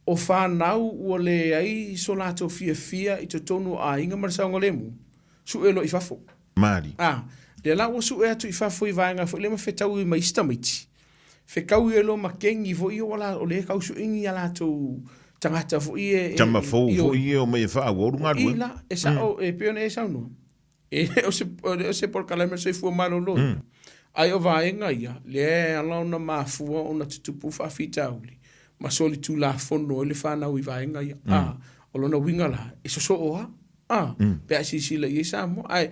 o fanau ua leai so latou fiafia i totonu o aiga ma le saogalemu, sue loa i fafo. Malie. A, lea la ua sue atu i fafo i vaega foi lea ma fetaui ma isi tamaiti, fetaui ai loa ma kengi foi ia ua la, o lea e tau sue ni a latou tagata foi ia e, Tama fou foi ia e omai e faaauau le galuega. I la, e sao, e pei ona e saunoa, E le o se, e le o se polokalame o le soifua maloloina, ae o vaega ia, lea e ala ona mafua ona tutupu faafitauli ma solitulafono ai le fanau i vaega ia. A, o lona uiga la, e sosoo lava, a, pe a silasila i ai Samoa. Ae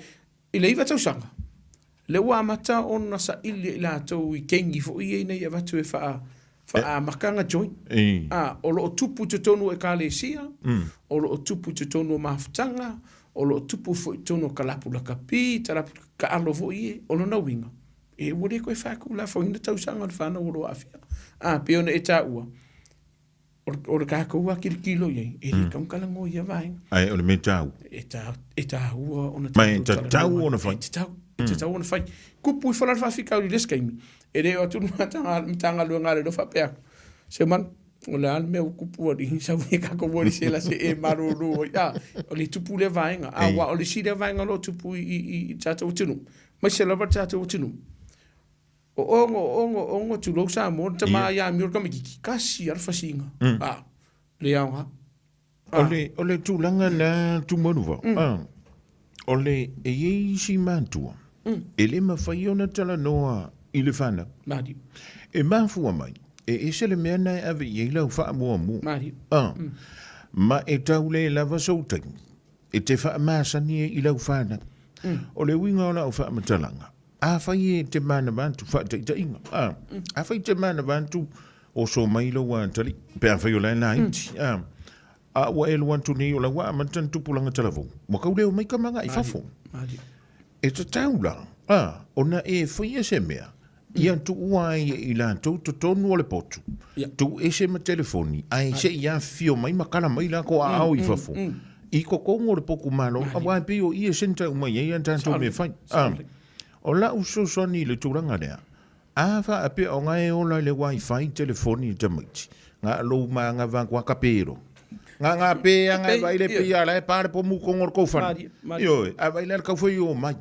i le 9 tausaga, lea ua amata ona saili e i latou i kengi foi ia ina ia avatu e faa, faaamata ona join. A, o lo o tupu i totonu o Ekalesia, o lo o tupu i totonu o mafutaga, o lo o tupu foi i totonu o kalapu lakapi, kalapu taalo foi ia, o lona uiga, e ua le toe faatulafonoina tausaga o le fanau o lo o aafia. A, pei ona e taua, o le tatou lava tilotilo i ai, e le tatau ona talanoa i ia vaega. Ae o le mea taua. E taua ona tatou talanoa. Ma e tatau ona fai. E tatau, e tatau ona fai. Kupu ifo la le faafitauli i le isi taimi, e le o atu le Matagaluega a Leoleo faapea atu, Seumanu, o le a le mea ua tupu alii, sau ia tatou o i le sela se i e malolo ai. A, o le tupu lea vaega. A, aua o le isi lea vaega o lo o tupu i le tatou atunuu, aemaise lava le tatou atunuu, o ono, o ono, o ono, tulou Samoa, le tama ia amio le tamaitiiti, tasi lava le fasiga. A, le aoga. O le tulaga lea Tumanuva, o le, e i ai isi matua, e le mafai ona talanoa i le fanau. Malie. E mafua mai, e ese le mea na e ave i ai lau faamuamua. Malie. Ma e tau le lava sou taimi e te faamasani ai i lau fanau. O le uiga o lau faamatalaga, afai e te manava atu, faataitaiga, afai e te manava atu Oso mai lou atalii, pe afai o la e laiti, a, a ua e alu atu nei o la ua amata ona tupulaga talavou, ua kau le omai kama agai fafo. E tatau la, a, ona e faia se mea, ia tuua ai e i latou totonu o le potu, tuu ese ma telefoni, ae se i afifio mai ma kala mai lakou aao i fafo, i totonu o le potu malo, aua e pei o i e centre uma i ai a tatou mea fai. A, o lau fesoasoani i le tulaga lea, A faapea o nga e ola i le wifi telefoni tamaiti, nga lou manava kua ka pero. Nga nga pe anga e vai le pia la e pa le pomu kongo le koufana. Ioe, a vai le kau foi o mai.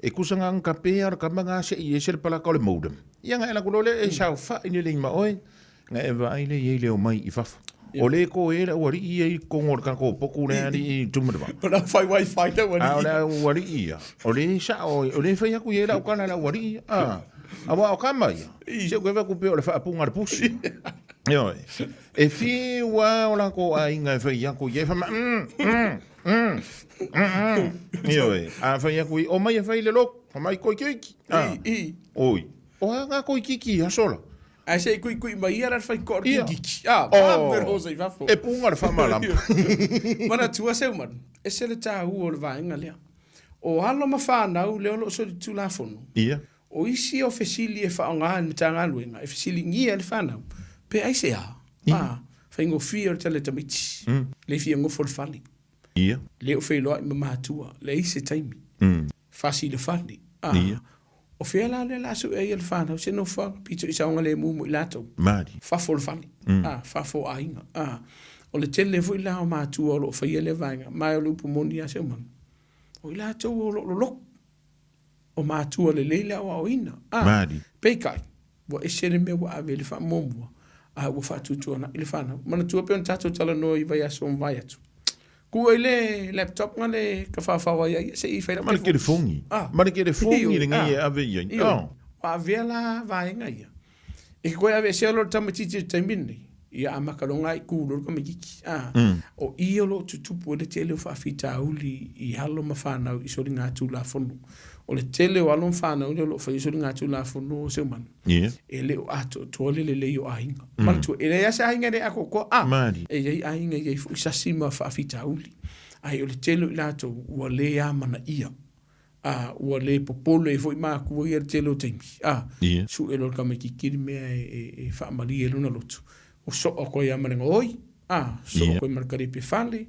E kusa nga ka pe ala ka manga se i ese le palaka o le modem. Ia nga ela kulo le e sau fa i le ma oe. Na e vaai lea i ai le omai i fafo. O le ko e le aualii ia i totonu o le tatou potu lea alii Tumanava. O le au fai wifi le aualii. A o le aualii ia, o le sao, o le fai atu i ai lau tala le aualii ia. A, aua o tama ia, se ou te vaai atu pei o le faapuga a le pusi. Ioe. E fiu lava o latou aiga e fai atu i ai, fai mai, mm, mm, mm, mm, mm. Ioe. A fai atu i, omai e fai le lotu, fai mai toeitiiti. A, oi, o a ngā toeitiiti i aso la? Ae se i kuikui mai ia la le whai koa ki kiki. Ah, oh, rosa i fafo. E punga le whamalama. Manatua seu manu, e se le tāua o le vaenga lea. O alo ma whānau lea o loo solitulafono. Ia. O isi o fesili e whaonga e le Matagaluega, e fesiligia e le whānau, pe aisea, a, faigofie o le tala i tamaiti, le fia nofo i le fale. Ia. Le o feiloai ma matua, leai se taimi. Fasi i le fale. A, Ia. o fea la lea o le a sue ai e le whānau se nofoaga pito i saogalemu mo i latou? Malie. Fafo o le fale. A, fafo o aiga. A, o le tele foi la o matua o lo o faia lea vaega, ma o le upu moni lava Seumanu, o i latou o lo o loloku. O matua lelei le aoaoina. A, Malie. peitai, ua ese le mea ua ave i le faamuamua, a ua faatuatuanai le fanau. Manatua pei ona tatou talanoa i vaiaso ua mavae atu. Ku ai le laptop nga le ka whawhao ai ai se i whai Ma le telefongi. Ah. Ma le telefongi Ioe, lenei ah. e ave i ai. Ioe. Ah. Ua avea la vaega ia. E ke koe aveesea loa le tamaitiiti i le taimi lenei, ia amata loa ona ku loa le tamaitiiti. Ah. O i o lo o tutupu ai le tele o faafitauli i alo ma fanau i soligatulafono. O le tele o alo ma fanau lea o lo o faia soligatulafono o Seumanu. Ia. E le o atoatoa le lelei o aiga. Manatua, e leai lava se aiga e le atoatoa. A, Malie. e i ai aiga e i ai foi sasi ma faafitauli. Ae o le tele o i latou, ua le amanaia. A, ua le popole ai foi matua ia i le tele o taimi. A, Ia. sue loa le tamaitiiti le mea e faamalie ai lona loto. O soo atu ai lava ma le gaoi. A, soo Ia. atu ai ma le kalipi fale,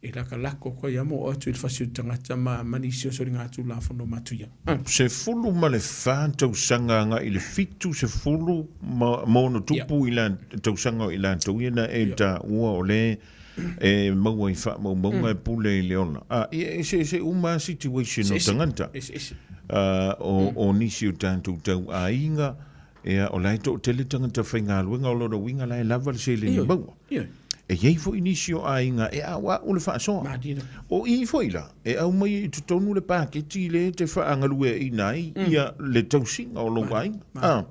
e lakalako atu ai lava ma oo atu i le fasi o le tagata ma nisi o soligatulafono matuia. A. 14 tausaga agai i le 70 ma ono tupu i la tausaga o i latou ia na e taua o le e maua i faamaumauga e pule i le ola. A, ia e eseese uma lava situation o tagata. Eseese. O nisi o tatou tauaiga, ia, o la e toatele tagata faigaluega, o lona uiga la e lava le seleni maua. Ioe. E i ai foi nisi o aiga e a'ua'u le faasoa. Malie lava. O i foi la, e aumai i totonu le paketi lea e te faagalueaiina ai ia le tausiga o lou aiga. A,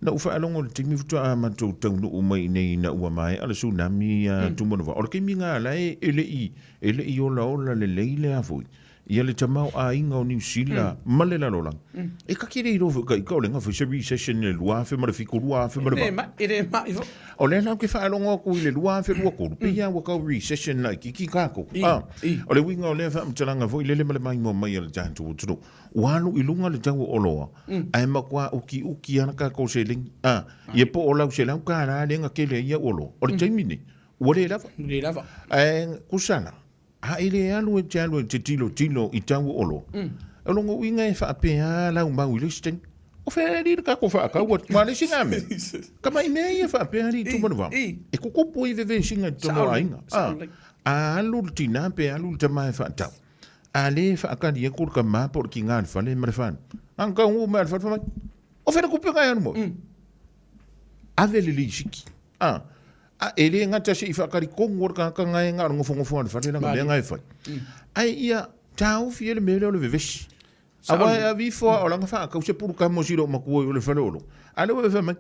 na ou faalogo i le taimi faatoa matou taunuu mai i inei ina ua maea le tsunami ia Tumanava, o le taimi lena la e le i, e le i olaola lelei le a foi, ia le tamaoaiga o Niu Sila ma le lalolagi, e kaki le iloa foi ka ika o le fai se recession i le 2007, 2008. E le mai foi. O lea la ou te faalogo atu i le 2023, pei lava ua tau recession laitiiti tatou. O le uiga o lea faamatalaga foi lele ma le maimoa mai a le tatou atunuu, ua alu i luga le tau o oloa, ae matua utiuti lava le tatou seleni. Ia po o lau $100 lea na tele ai au oloa, o le taimi lenei, ua le lava. Ua le lava. Ae tusa la, A e le alu e te alu e te tilotilo i tau o oloa, o lona uiga e faapea lau mau i le isi taimi, o fea e alii le tatou faatau atu ma le isi na mea. Ka mai mea ia faapea alii Tumanuvao, e tutupu ai vevesiga i totonu o aiga. A alu le tina pe alu le tama e faatau, a le faatali atu le tama po o le tina i le fale ma le fanau, a na taunuu mai lava i le fale fai mai, o fea le tupe na e alu mai? Ave le lisiti. A, a e le gata se i faatali tonu o le tagata na e na o le nofonofo lava i le fale lana mea na e fai. Ae ia taofi ai le mea lea o le vevesi. Aua e ave ifo lava o lana faatau se pulukamo si lou matua i o le fale o lo. A lea ua e fai mai,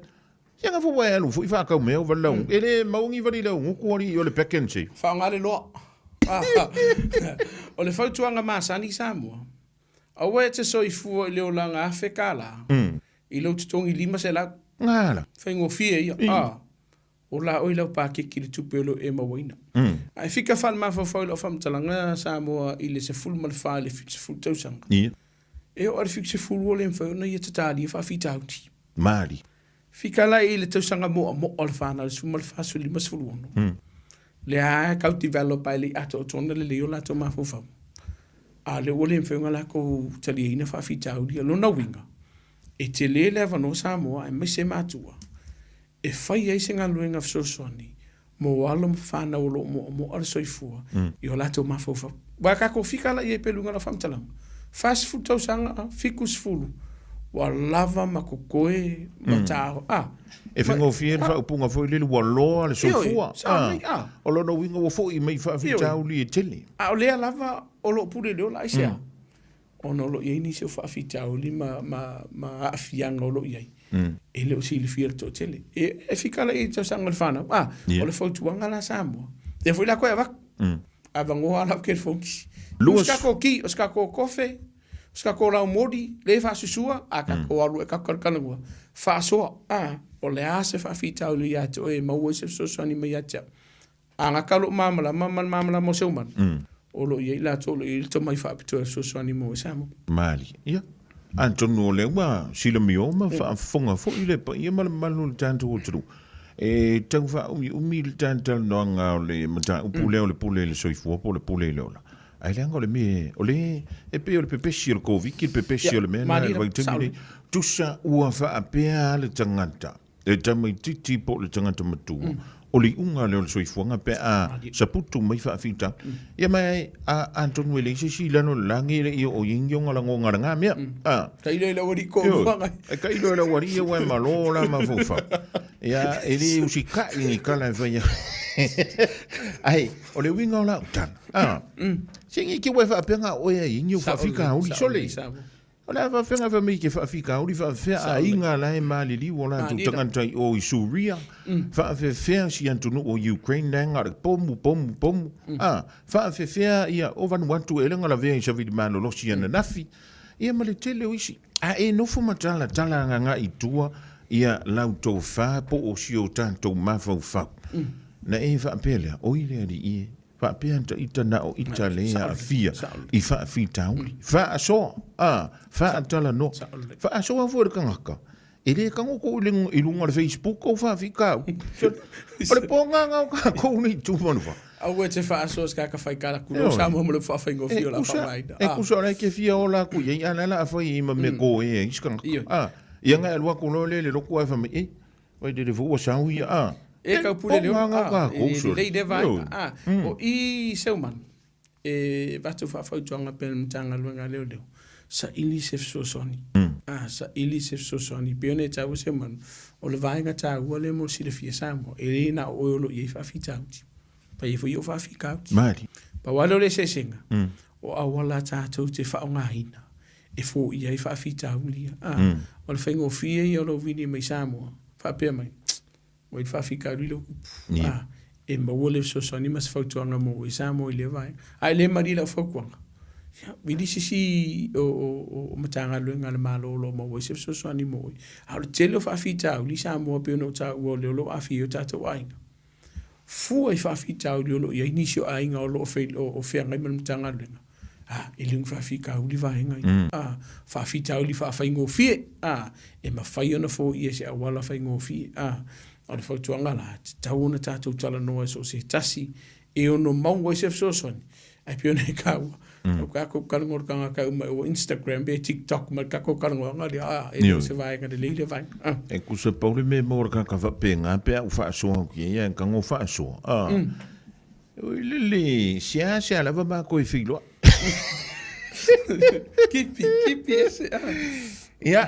ia na fua e alu foi faatau mea o vali lau. E le maua ni vali lau gutu alii o le pack and save. Faaaoga le loa. O le fautuaga masani i Samoa, aua e te soifua i le olaga $1,000 i lou totogi $500. Gala. Faigofie ia. A, ola oe i lau pakeki i le tupe o lo o e mauaina. Ae fika faale-mafaufau i lau faamatalaga Samoa i le 14 i le 70 tausaga. Ia. E oo i le 70 ua le mafai ona ia tatalia faafitauli. Malie. Fika la i le tausaga moamoa o le fanau i le 14, 15, 16. Lea lava e tau develop ai le atoatoa lelei o latou mafaufau. A o lea ua le mafai ona latou taliaina faafitauli. O lona uiga, e tele le avanoa Samoa aemaise matua e fai ai se galuega fesoasoani mo alo ma fanau o lo o moamoa le soifua i o latou mafaufau. Aua a tatou fika la i ai pei o le uiga o lau faamatalaga, 40 tausaga, 70, Ua lava ma totoe ma ta, a. E faigofie le faaupuga foi lele ua loa le soifua. A. O lona uiga ua foi mai faafitauli e tele. A o lea lava o lo o pule i le ola, aisea? Ona o lo o i ai nisi o faafitauli ma, ma, ma aafiaga o lo o i ai, e le o silafia e le toatele. E, e fikala i ai i tausaga o le fanau. A, o le fautuaga la Samoa, lea foi la koe avatu. Avanoa lava lau telefoni. O se tatou ti, o se tatou kofe, o se tatou laumoli, lea e faasusua, a tatou alu e tatou talatalanoa, faasoa, a, o le a se faafitauli ia te oe e maua ai se fesoasoani mai ia te au. A gata lou malamalama ma le malamalama o Seumanu, o lo o i ai latou o lo o i ai le tomai faapitoa e fesoasoani mo oe Samoa. Malie. Ia. Atonu o lea ua silamio ma faafofoga foi le paia ma le mamalu o le tatou atunuu e tau faaumiumi le talatalanoaga o le mataupu lea o le pule i le soifua po o le pule i le ola. Ae leaga o le mea, o le, e pei o le pepesi o le Koviti, le pepesi o le mea lena i le vaitaimi lenei. Tusa ua faapea lava le tagata, le tamaitiiti po o le tagata matua, o le iuga lea o le soifuaga pe a saputu mai faafitauli. Ia ma a, atonu e leai se isi i lalo o le lagi e le i oo i ai ni ona lagona i lena mea. A. Tailo i le aualii kouluaga. E tailo i le aualii ua e malo la mafaufau. Ia, e le usitai ni tala e fai Ai, o le uiga o lau tala, a, se i te ua e faapea na o oe ai ni ou faafitauli, sole. O le a faafefea fai mai ke faafitauli faafefea aiga la e maliliu o latou tagata i o i Suria, faafefea si atunuu o Ukraine la e na o le pomu, pomu, pomu, a, faafefea ia o Vanuatu ea na lavea i savili malolosi ananafi, ia ma le tele o isi. A e nofo ma talatala agaga i tua ia lau tofa po o si o tatou mafaufau, na e faapea lea, oi le alii e, Faapea ta ita na o ita le aafia i faafitauli, faasoa, a, faatalanoa. Faasoa foi le tagata, e le tago kou i luga o le Facebook ou faafitauli. O le pōgaga o tatou nei tu manufa. Aua e te faasoa se tagata fai tala tulou Samoa ma le faafaigofie o le a faaaogaina. E tusa o la e te fia ola atu i ai, a o la e o le a fai ai ma mea koe ai isi tagata. A, ia na e alu atu loa lea i le lotu ae fai mai, e, Wai lele foi ua sau ia, a. E kau pule leo, a, e lelei lea vaega, a. O i Seumanu, e avatu faafautuaga pea i le Matagaluega a Leoleo, saili se fesoasoani, a, saili se fesoasoani. Pei ona e taua Seumanu, o le vaega taua lea mo le silafia Samoa, e le na o oe o lo o i ai faafitauli, e i ai foi ou faafitauli. Malie. Pau lava lea o le eseesega, o auala tatou te faaaogaina e foia ai faafitauli ia. A, o le faigofie ia o lou vili mai Samoa, faapea mai, ua i le faafitauli lea ua tupu. A, e maua le fesoasoani ma se fautuaga mo oe Samoa i lea vaega. A e le malie i lau fautuaga, ia, vili se isi o, o, o Matagaluega a le Malo o lo o maua ai se fesoasoani mo oe. A o le tele o faafitauli i Samoa pei ona ou taua o lea o lo o aafia ai o tatou aiga. Fua i faafitauli o lo o i ai nisi o aiga o lo o feagai ma le Matagaluega, a, e le o ni faafitauli vaega ia. A, faafitauli faafaigofie, a, e mafai ona foia i se auala faigofie. A, o le fautuaga la, e tatau ona tatou talanoa i so o se tasi e ono maua ai se fesoasoani, ae pei ona e taua, o tatou talanoa i le tagata e uma ua Instagram pe TikTok ma le tatou talanoaga lea, a, e le o se vaega lelei lea vaega. A. E tusa pau le mea e maua i le tagata faapena pe a ou faasoa atu i ai ae tago faasoa, a, oi lele, seasea lava matou e feiloai. Kipi, kipi ese, a. Ia,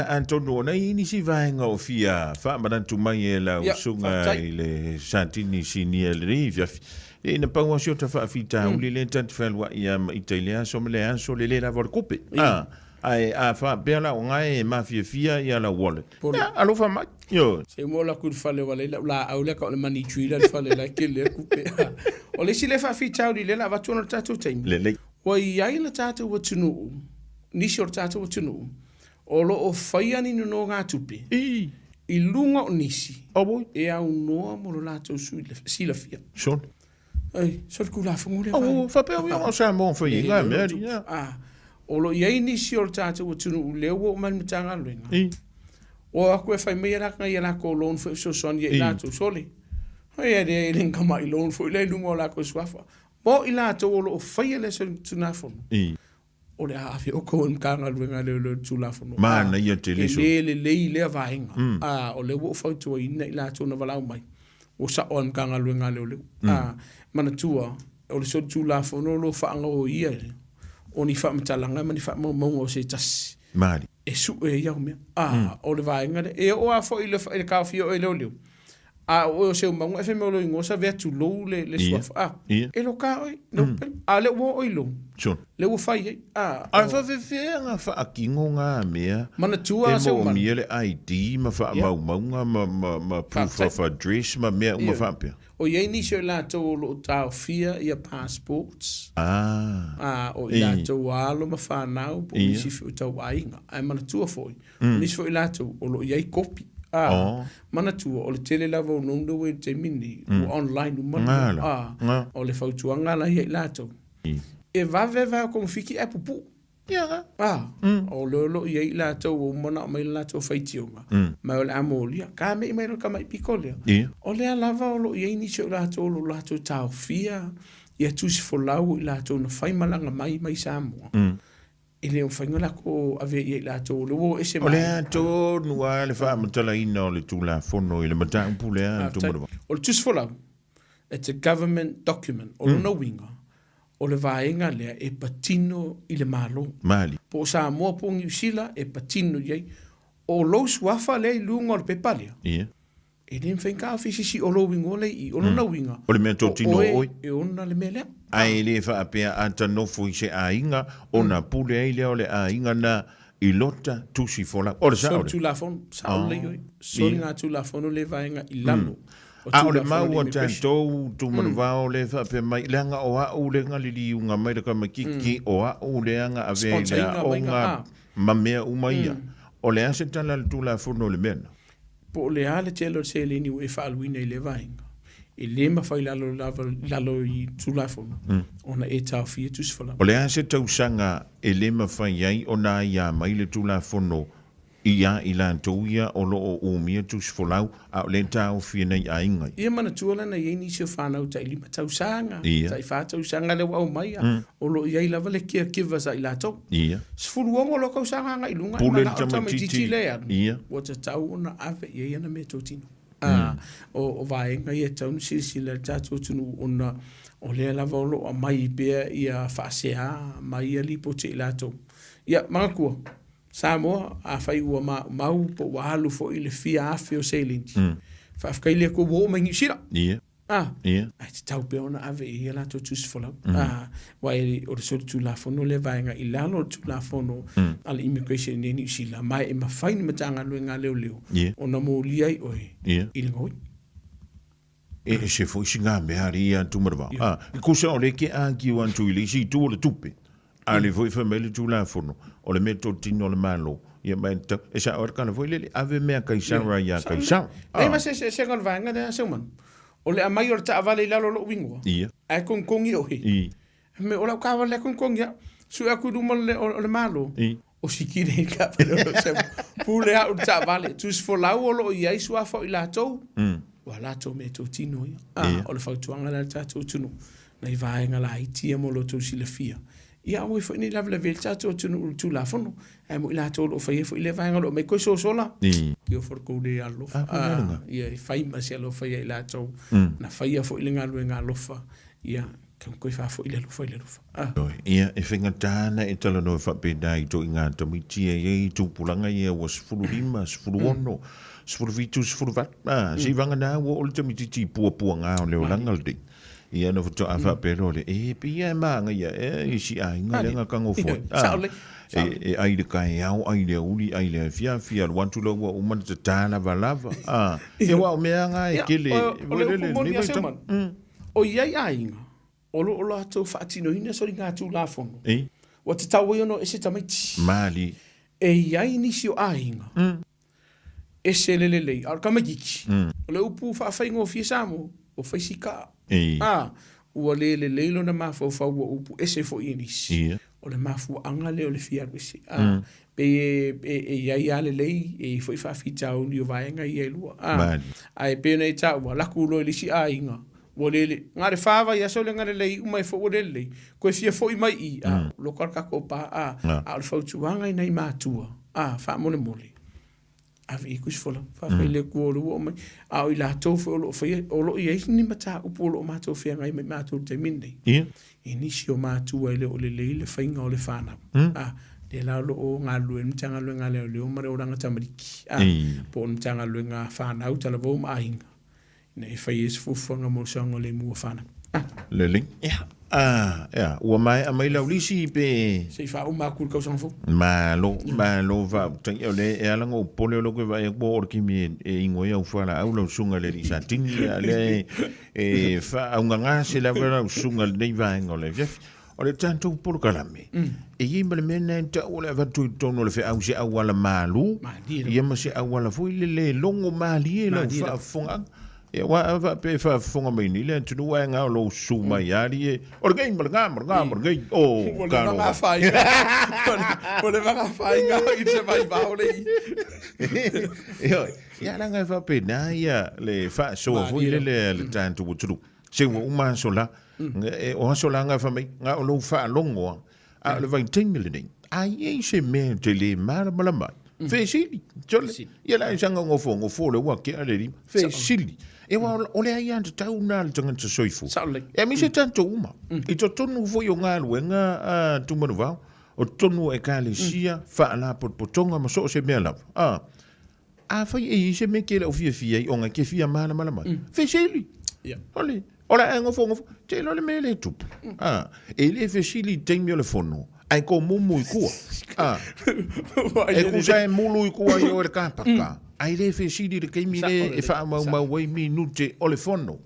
atonu ona i ai nisi vaega o fia faamanatu mai e lau susuga i le Satini Sinia i lenei afiafi. E na pau lava si ota faafitauli lea ta te fealuai ia ma ita i le aso ma le aso le le lava o le tupe. A, ae a faapea la o na e mafiafia ia lau wallet. Ia, alofa mai. Ioe. Se i ola atu i le fale ua leai lau laau lea tau o le money tree la i le fale la e tele ai le tupe. O le isi lea faafitauli lea o le a avatu ona o le tatou taimi. Lelei. Ua i ai le tatou atunuu, nisi o le tatou atunuu, o lo o faia ni nonogatupe i luga o nisi e aunoa mo lo latou silafia. Sole. Ai, sole Tulafono lea. Oh, faapea ui o Samoa fai ai ngā mea ri. Ah, o lo o i ai nisi o le tatou atunuu lea ua oo mai le Matagaluega. O atu e fai mai e latou ia latou loan foi e fesoasoani ai i latou. Sole. Ai, e le ni tamai loan foi lea i luga o latou suafa. Mo i latou o lo o faia lea solitulafono, o le a ave outou e le Matagaluega a Leoleo i le Tulafono. Manaia tele so. E le lelei lea vaega. A, o lea ua ou fautuaina i latou na valaau mai, ua sao lava i le Matagaluega a Leoleo. A, manatua, o le solitulafono o lo o faagaoia o ni faamatalaga ma ni faamaumauga o se tasi. Malie. E suʻe ai au mea. A, o le vaega lea. E oo lava foi i le, i le taofia o oe e leoleo, a o oe o Seumauga e fai mai o lou igoa sa avea tulou le, le suafa. A, e loka oe, leupele. A o lea ua oo i lou, lea ua fai ai. A, Ae faafefea faatino na mea Manatua e moomia le ID ma faamaumauga ma, ma, ma proof of address ma mea uma faapea? O i ai nisi o i latou o lo o taofia ia passports, a, o i latou alo ma fanau po o nisi foi o tauaiga. Ae manatua foi, o nisi foi o i latou o lo o i ai kopi. A, manatua, o le tele lava o loan lea ua i le taimi lenei, ua online uma le mea. A, o le fautuaga la ia i latou, e vave vave kogofiti ae pupuu. Ia. A, o lea o lo o i ai i latou ua uma ona aumai le latou faitioga, ma o le a molia. Ka mei mai loa le tamai piko lea. O lea lava o lo o i ai nisi o i latou o lo o latou taofia ia tusi folau o i latou na fai malaga mai mai Samoa. E le mafai ona latou avea i ai i latou o lea ua o ese mai. O le a tonu lava le faamatalaina o le Tulafono i le mataupu lea? O le tusi folau, it's a government document. O lona uiga, O le vaega lea e patino i le Malo. Mali. Po o Samoa po o Niu Sila e patino i ai. O lou suafa lea i luga o le pepa lea. Ia. E le mafai ona taofi e se isi o lou igoa lea i i. O lona uiga. O le mea totino o oe. E ona le mea lea. Ae le faapea a ta nofo i se aiga ona pule ai lea o le aiga na i lota tusi folau. O le sao lea. Soli Tulafono. Sao lelei oe. Soli ngā Tulafono lea vaega i lalo. A o le mau a tatou Tumanuvao lea e faapea mai, leaga o a'u lea na liliuga mai le tamaititi, o a'u lea na avea i le aoga ma mea uma ia. O le a se tala a le Tulafono i le mea lena? Po o le a le tele o le seleni ua e faaaluina i lea vaega, e le mafai lalo lava i lalo i Tulafono ona e taofia tusi folau. O le a se tausaga e le mafai ai ona aia mai le Tulafono Ia i latou ia o lo o umia tusi folau, a o lea e taofi e nai aiga ia. Ia manatua la na i ai nisi o fanau tai 5 tausaga, tai 4 tausaga lea ua aumai, o lo o i ai lava le caregivers a i latou. 16 loa tausaga agai i luga, e manao le tamaitiiti lea e alu, ua tatau ona ave i ai ana meatotino. O vaega ia e tatau ona silasila i le tatou atunuu ona o lea lava o lo o aumai pea ia faasea mai ia lipoti a i latou. Ia manatua, Samoa, afai ua maumau po ua alu foi le fia afe o seleni, faafetai le Atua ua oo mai Niu Sila. Ah, ae tatau pea ona ave i ai a latou tusi folau. Ah, aua o le solitulafono lea vaega i lalo o le Tulafono a le Immigration i inei Niu Sila, ma e mafai le Matagaluega a Leoleo ona molia ai oe i le gaoi. E ese foi sina mea alii ia Tumanuvao. A, e tusa o lea e te argue atu i le isi itu o le tupe, a o lea foi e fai mai le Tulafono, o le mea totino a le Malo, ia ma e tatau, e sao ai le tala foi lele, ave mea a Kaisara ia Kaisara. Leai ma se eseesega o le vaega lea, Seumanu. O le aumai o le taavale i lalo o lou igoa, ae togitogi oe. Me o lau taavale lea togitogi au. Sue atu i luma o le Malo, o sikili ai le taavale o lou Seumanu. Pule au i le taavale. Tusi folau o lo o i ai suafa o i latou, ua latou meatotino ia. A, o le fautuaga lea a le tatou atunuu, nai vaega laiti ia mo lo outou silafia. Ia aua foi ne i lavelavea ai le tatou atunuu i le Tulafono. Ae mo i latou o lo o faia foi lea vaega o lo o aumai koe sosola. Ia for kou le alofa. Ia e fai ma se alofa ia i latou. Na faia foi le galuega alofa. Ia Kau koe faafoi le alofa i le alofa. Ah. Ia, e faigata ana e talanoa faapena i toʻiga tamaiti e i ai tupulaga ia ua 15, 16, 17, 18, a, seivagana ua oo le tamaitiiti i puapuaga o le olaga lenei. Ia ona faatoa faapea loa lea, e pei lava e magaia ea i si aiga lea na tagofo ai. Sao lelei. E ai le taeao, ai le aoauli, ai le afiafi, alu atu la ua uma ona tata lavalava. A, ia aua o mea lava na e tele, O le upu moni a Seumalu, O i ai aiga o lo o latou faatinoina soligatulafono ua tatau ai ona o ese tamaiti. Mali. E i ai nisi o aiga ese le lelei, a o le tamaitiiti, o le upu faafaigofie Samoa, ua fai si kaa. A, ua le lelei lona mafaufau ua upu ese foi e nisi. O le mafuaaga lea o le fia alu ese. A, pei e i ai lava lelei, e i ai foi faafitauli o vaega ia e lua. A, ae pei ona e taua, laku loa i le isi aiga, ua le lelei. Na o le fa vaiaso lea na lelei uma ai foi ua le lelei, toe fia foi mai i i, a, loka le tatou pa. A, a o le fautuaga i nai matua, a, faamolemole, ave i ai tusi folau, faafetai i le Atua o lea ua oo mai. A o i latou foi o lo o faia, o lo o i ai ni mataupu o lo o matou feagai ma i matou i le taimi lenei, i nisi o matua e le o lelei le faiga o le fanau. A, Lea la o lo o galulue ai le Matagaluega a Leoleo ma le Olaga Tamaliki, a, po o le Matagaluega a Fanau, Talavou ma Aiga, ina ia fai ai se fuafuaga mo le saogalemu o fanau. A. Lelei. Ia, a, ea, ua maea mai lau lisi pe... Se i faauma atu i le tausaga fou. Malo, malo faafetai. O lea e ala ona ou popole o lea ou te vaai atu ua oo i le taimi e inu ai au fualaau lau susuga i le alii Satini, a o lea e faaaugaga se lava lau susuga i lenei vaega o le afiafi. O le tatou polokalame, e i ai ma le mea lena e tau o le avatu i totonu o le feau se auala malu, ia ma se auala foi lele e logo malie lau faafofogaaga. Ia aua a faapea e faafofoga mai nei le atunuu ae na o lou susu mai alii e, o lenei ma lena ma lena ma lenei, o Ua leva na afaina. Ua leva na afaina i se vaivao le i. Ioe, ia leaga e faapena ia le faasoa foi lele a le tatou atunuu. Se ua uma aso la. O aso la nga fai mai, na o lou faalogo lava. A o le vaitaimi lenei, a i ai se mea e te le malamalama ai, fesili, sole, ia la e saga gofoagofo le ua kea le lima, fesili. E aua o le aiatatau lena a le tagata soifua. E aemaise tatou uma, i totonu foi o galuega a Tumanuvao, o totonu o Ekalesia, faalapotopotoga ma so o se mea lava. A, Afai e i ai se mea e te le o fiafia ai ona e te fia malamalama ai, fesili. Ole, o le a e nofonofo, te iloa le mea e le tupu. A, e le fesili i le taimi o le fono, ae tomumu i tua. A, e tusa e mulu i tua i o i le kapaka, ae le fesili i le taimi le e faamaumau ai minute o le fono.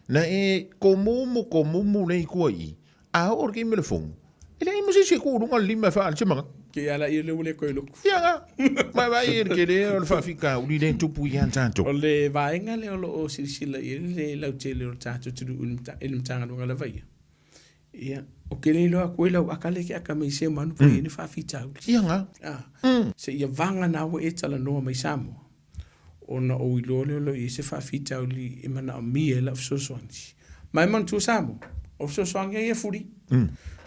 Na e tomumu tomumu lea i tua i i, A oo le taimi o le fono, e leai ma se isi e tu i luga o le lima e faaali se manatu. Ke ala ia lea ua le toe loku. Ia ga, ma vaai i le tele o le faafitauli lea e tupu ia tatou. O le vaega lea o lo o silasila i ai le lautele o le tatou atunuu i le Matagaluega lava ia, ia, ou te le iloa atu ai lau aka lea e te aka mai se manu pe i ai ni faafitauli. Ia ga. Seia vagana ua e talanoa mai Samoa. Ona ou iloa lea o lo o i ai se faafitauli e manaomia e lau fesoasoani. Ma e manatua Samoa, o fesoasoani ia e fuli.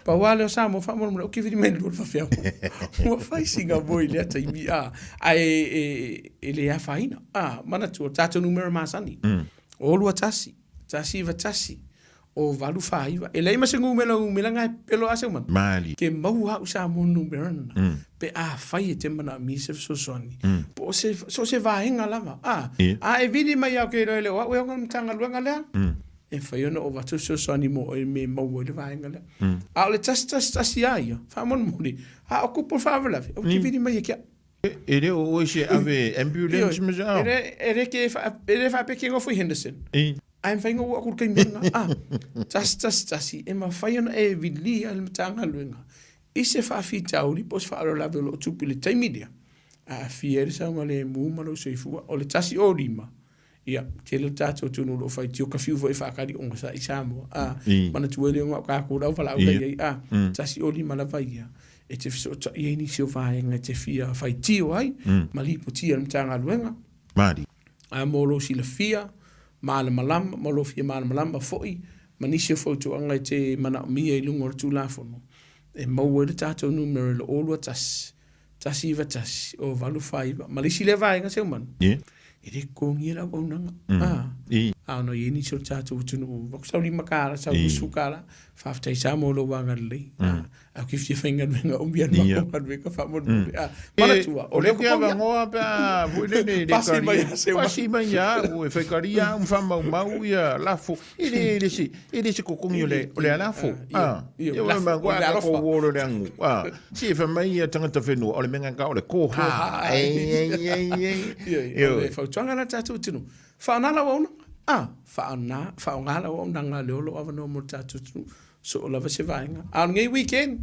Pau lava lea o Samoa faamolemole, ou te vili mai i le 2 faafeau. Ua fai sina moe i lea taimi, a, ae e le afaina. A, manatua, o le tatou numera masani, o 21, 191, o 849. E leai ma se numera o numera na e pepelo lava se umana. Malie. Ke maua au Samoa numera na, pe afai e te manaomia se fesoasoani, po o se, so o se vaega lava. A, a e vili mai au ke iloa e le o au e ona le Matagaluega lea, e mafai ona ou avatu fesoasoani mo oe i mea e maua ai le vaega lea. A o le 111 lava ia, faamolemole, a o kupu le faalavelave, ou te vili mai e ke au. E le o oe se ave ambulance ma se ao? E le ke e le faapea ke nofo i Henderson. Ae mafai ona ou atu i le taimi lena. A, 111, e mafai ona e vilia e le Matagaluega i se faafitauli po o se faalavelave o lo o tupu i le taimi lea, aafia ai le saogalemu ma lou soifua. O le 105, ia, tele le tatou atunuu o lo o faitio kafiu foi e faatali ogasai i Samoa. A, manatua ai lea ona o tatou le auvalaau la i ai. A, 105 lava ia e te fesootai ai nisi o vaega e te fia faitio ai ma lipotia e le Matagaluega. Malie. A mo lou silafia malamalama, mo lou fia malamalama foi ma nisi o fautuaga e te manaomia i luga o le Tulafono, e maua ai le tatou numera i le 021 191 o 85 ma le isi lea vaega Seumanu, e le totogia le auaunaga. A ona i ai nisi o le tatou atunuu, vaku sau $5, sau $20, faafetai Samoa i lou agalelei. Ae ou te fia faigaluega umi a le matou galuega faamolemole. A, manatua, o lea ke avanoa pe a foi lele le Pasi mai ia Seumanu. Pasi mai ia au e fai karia au ma faamaumau ia lafo. E le le se e le se totogi o le o le alafo. A, ia ma ma o le alofa. Ko o le angu. A, si e fai mai ia tagata whenua o le mea ka o le koha. Ei ei ei ei. O le fautuaga la tatou atunuu. Faaaoga lau auaunaga. A, faaaoga faaaoga lau auaunaga lea o lo o avanoa mo le tatou atunuu. Soo lava se vaega. A o lenei weekend,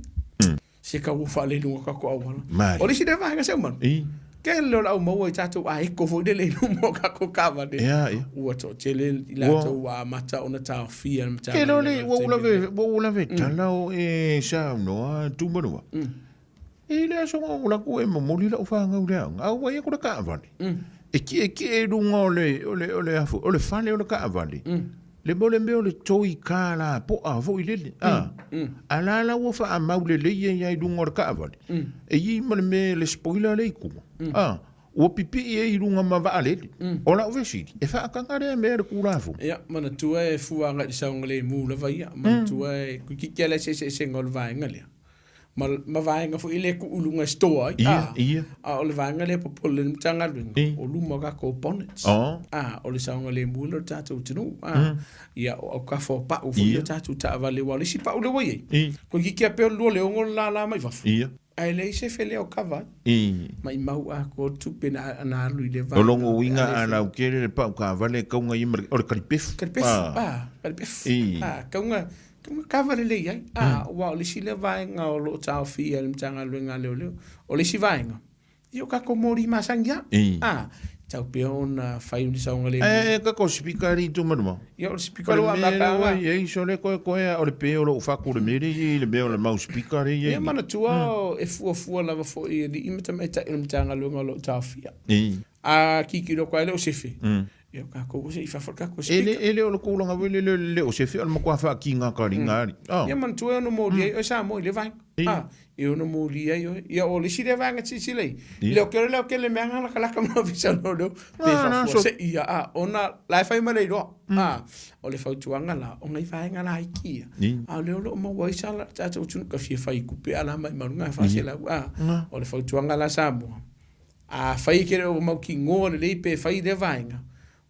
se tau ua faale i luga o tatou auala. Malie. O le isi lea vaega Seumanu. I. Tele o le au maua i tatou aeko foi lele i luma o tatou taavale. Ia, ia. Ua toatele i latou ua amata ona taofia le Ke lo le, ua ulave, ua ulave tala o e saunoa Tumanua. I le aso o laku e momoli lau fanau i le aoga, a ua i aku le taavale. E tietie i luga o le, o le, o le afu, o le fale o le taavale. Le mea o le mea o le toi kālā poa foi lele. A, a la la ua faamau lelei ai lava i luga o le taavale. E i ai ma le mea le spoiler lea i tua. A, ua pipii ai i luga ma vaalele. O lau fesili, e faataga lea mea e le Tulafono? Ia, manatua e fua agai i le saogalemu lava ia. Manatua e toeitiiti lava le eseeseesega o le vaega lea. Ma, ma vaega foi lea e tuu i luga e store ai. Ia, ia. A o le vaega lea e popole ai le Matagaluega, o luma o tatou bonnets. A, o le saogalemu lea o le tatou atunuu. A, ia, o autafa o pau foi ia o tatou taavale, aua o le isi pau lea ua i ai, toeitiiti lava pei o le 26 le lala mai fafo, ae leai se felea o kava ai. Maimau atoa le tupe na alu i le vaega. O lona uiga a lautele le pau taavale e tau ona ia ma le, o le talipefu. Talipefu, a, talipefu. A, tau ona kava lelei ai. A, aua o le isi lea vaega o lo o taofia e le Matagaluega a Leoleo. O le isi vaega, ia o tatou moli masani lava. A, tatau pea ona fai ni saogalemu. Ae tatou sipika alii tu ma luma. Ia o le sipika lo a maka O le mea lea ua i ai sole koekoe a o le pe o lou fatu i le mea lea e i ai le mea o le mau sipika lea e i ai. Ia manatua e fuafua lava foi e alii ma tamaitai o le Matagaluega o lo o taofia. A tilotilo atu lava e le o sefe, Ia o tatou ua se i fafo le tatou speaker. E le o le tulaga foi lele e le o sefe, o le matua faatinatalina alii. Ia manatua e ono moli ai oe Samoa i lea vaega. A, e ono moli ai oe. Ia o le isi lea vaega silasila i ai, leo kele leo kele mea nga lakalaka ma ofisa o leoleo, pe faafua se ia, a, ona la e fai ma le iloa. A, o le fautuaga la, o nai vaega laiti ia, a o lea o lo o maua ai sala le tatou atunuu, ka fia fai tupe a la maimau luga 400, a, o le fautuaga la Samoa, Afai e te le o mautinoa lelei pe fai lea vaega,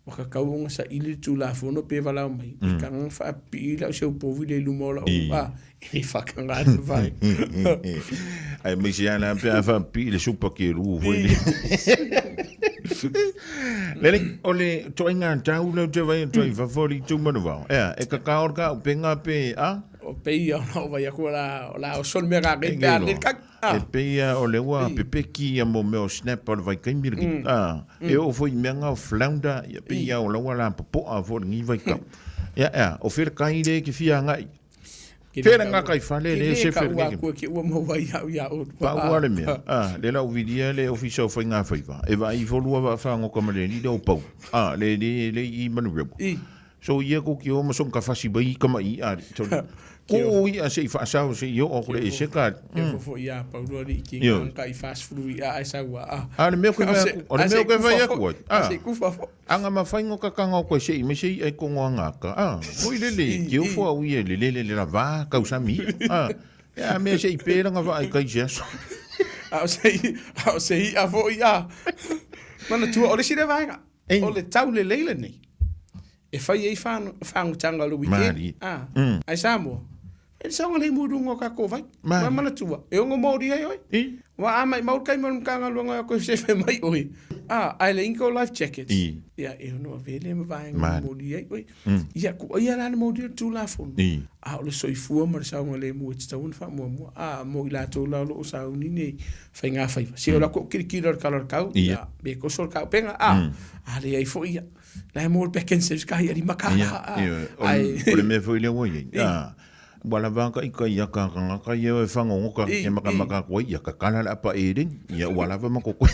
ua tatau ona saili le Tulafono pe valaau mai, e taga ona faapipii lau seu povi lea i luma o lau a, e le faataga le vaega. Aemaise lava la pe a faapipii le supa kelu foi lea. Lelei, o le ituaiga tau lea ou te vaai atu ai i fafo o le itu manuvao, ea, e kakao le kaupenga pe a? O pei ona ou vaai atu o le a oso le mea rānei pe a lelei le kagi. E pei a o lea ua pepeki ia mo mea o snap o le vaitaimi lenei. E oo foi i mea na o flounder, ia pei a o la ua lapopoa foi lenei vaitau. Ia ea, o fea le kai lea e te fia agai? Fea le gataifale lea e sefe lenei? Ke ua maua ai au ia oe. Pau lava le mea, lea la ua vilia le Ofisa o Faigafaiva, e vaai ifo lua vaa fagota ma le alii lea o Pau, le le i Manurewa. So ia ko ki o ma song ka fasi bai ka mai a ko i a se i faasao se i oo aku le ese ka. Ke fofo ia pau lua li ki nga ka i fast flu i a ai saua a. A le mea ko vai aku, o le mea ko vai aku ai. A se ku fafo. Anga ma fai ngo ka kanga ko se i me se i ai kongo anga ka. A foi le le ki o fo au i le le le la va ka usami. A ya me se i pera nga va ai kai se aso. A o se i a o se i a fo i a. Manatua o le isi lea vaega. O le taulelei lenei e fai ai fagutaga o le weekend. A, ai Samoa, fai le saogalemu i luga o tatou vai. Ua manatua, e ono moli ai oe. Ua a maimau le taimi o le Matagaluega e o toe sefe mai oe. A, ae leai ni tou life jackets. Ia, e ono avea lea ma vaega e moli ai oe. Ia, tuuaia la le moli o le Tulafono, a o le soifua ma le saogalemu e tatau ona faamuamua. A, mo i latou la o lo o sauni nei faigafaiva. Se o la kou kilokilo i le tala o le tau, ia, pe toso le taupenga, a, a leai foi ia. La e mo le back end service ka hi 5 kala, a. Ai. O le mea foi lea ua i ai, a, ua lava ka ika ia ka kangaka ia e whangongoka e makamaka atu ai, ia kakala le apa e ring, ia ua lava ma kokoe.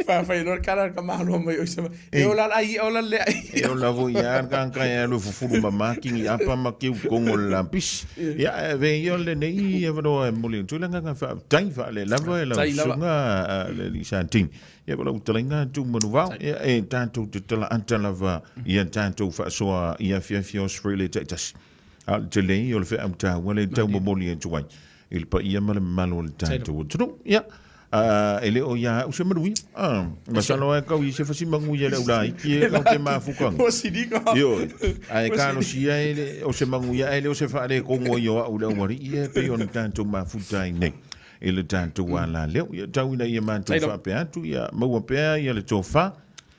Whawhai loa le kala ka mahalo mai o isa. E ola la ai, ola le ai. E ola foi ia le kangaka e alu e fufulu mama kingi apa ma keu kongo le lapis. Ia, e ve ia le nei e wanoa e moli atu le nganga wha tai wha le lava e lau sunga le li santini. Ia wala utalainga tu manu vao, ia e tātou te tala ata lava ia tātou whaasoa i afiafi Australia taitasi. A o le tele o le feau taua le tau momoli atu ai i le paia ma le mamalu o le tatou atunuu. Ia, e le o ia au se manuia. Masalo ai kau i se fasi manuia le ula iki e kau te mafukanga. O siliga. Ioe. Ae kalosia e le o se manuia e le o se faale kongo i o au le aualii e pei ona tatou mafuta ai nei i le tatou ala leo. Ia tau ina ia matou faapea atu, ia maua pea ia le tofa.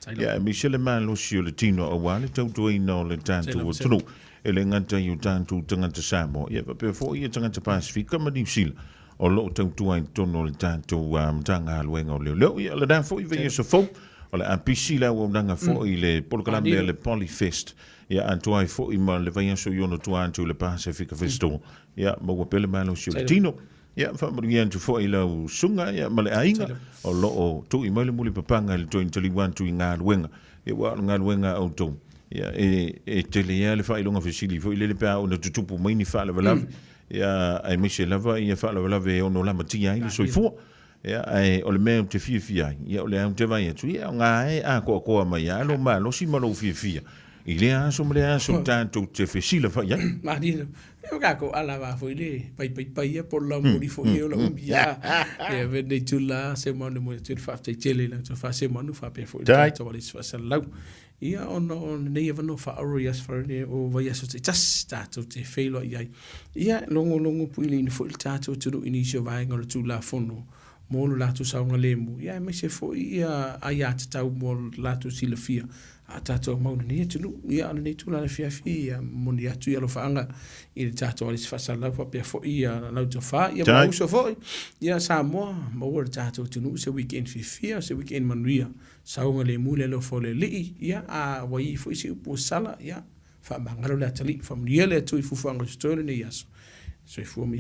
Ia aemaise le malosi o le tino aua le tautuaina o le tatou atunuu. E le gata i o tatou tagata Samoa, ia faapea foi ia tagata Pasifika ma Niu Sila o lo o tautua i totonu o le tatou Matagaluega o Leoleo. Ia lena foi vaiaso fou, o le a pisi le auaunaga foi i le polokalame a le Polyfest. Ia atoa ai foi ma le vaiaso i ona tua atu i le Pasifika Festival. Ia maua pea le malosi o le tino. Ia faamanuia atu foi i lau susuga ia ma le aiga o lo o tui mai le mulipapaga i le toe taliu atu i galuega. Ia aua o le galuega a outou, ia e, e tele lava le faailoga fesili foi lele pe a oo ina tutupu mai ni faalavelave, ia aemaise lava ia faalavelave e ono lamatia ai le soifua. Ia ae o le mea ou te fiafia ai, ia o lea ou te vaai atu, ia o ga e atoatoa mai lava lou malosi ma lou fiafia. I lea aso ma lea aso tatou te fesilafai ai. Malie. Ia tatou ala va foi le paipaipai ia po o le laumoli foi ia o la umi a. Ia venei tula se manu mo te faafetai tele i la outou faasemanu faapea foi le tatou alisi faasalalau. Ia ona o lenei avanoa faaoro i aso faraile o vaiaso taitasi tatou te feiloai ai. Ia logologo puileina foi le tatou atunuu i nisi o vaega o le Tulafono mo lo latou saogalemu, ia aemaise foi ia aiatatau mo lo latou silafia a tatou aumau i lenei atunuu. Ia, o lenei tulaga afiafi, ia momoli atu i alofaaga i le tatou alisi faasalalau faapea foi ia lau tofa, ia ma uso foi, ia Samoa, maua le tatou atunuu se weekend fiafia, se weekend manuia, saogalemu le alofa o le Alii, ia a ua i ai foi se upu ua sala, ia faamagalo le atalii, faamanuia le Atua i fuafuaga o totoe o lenei aso. Soifua ma ia.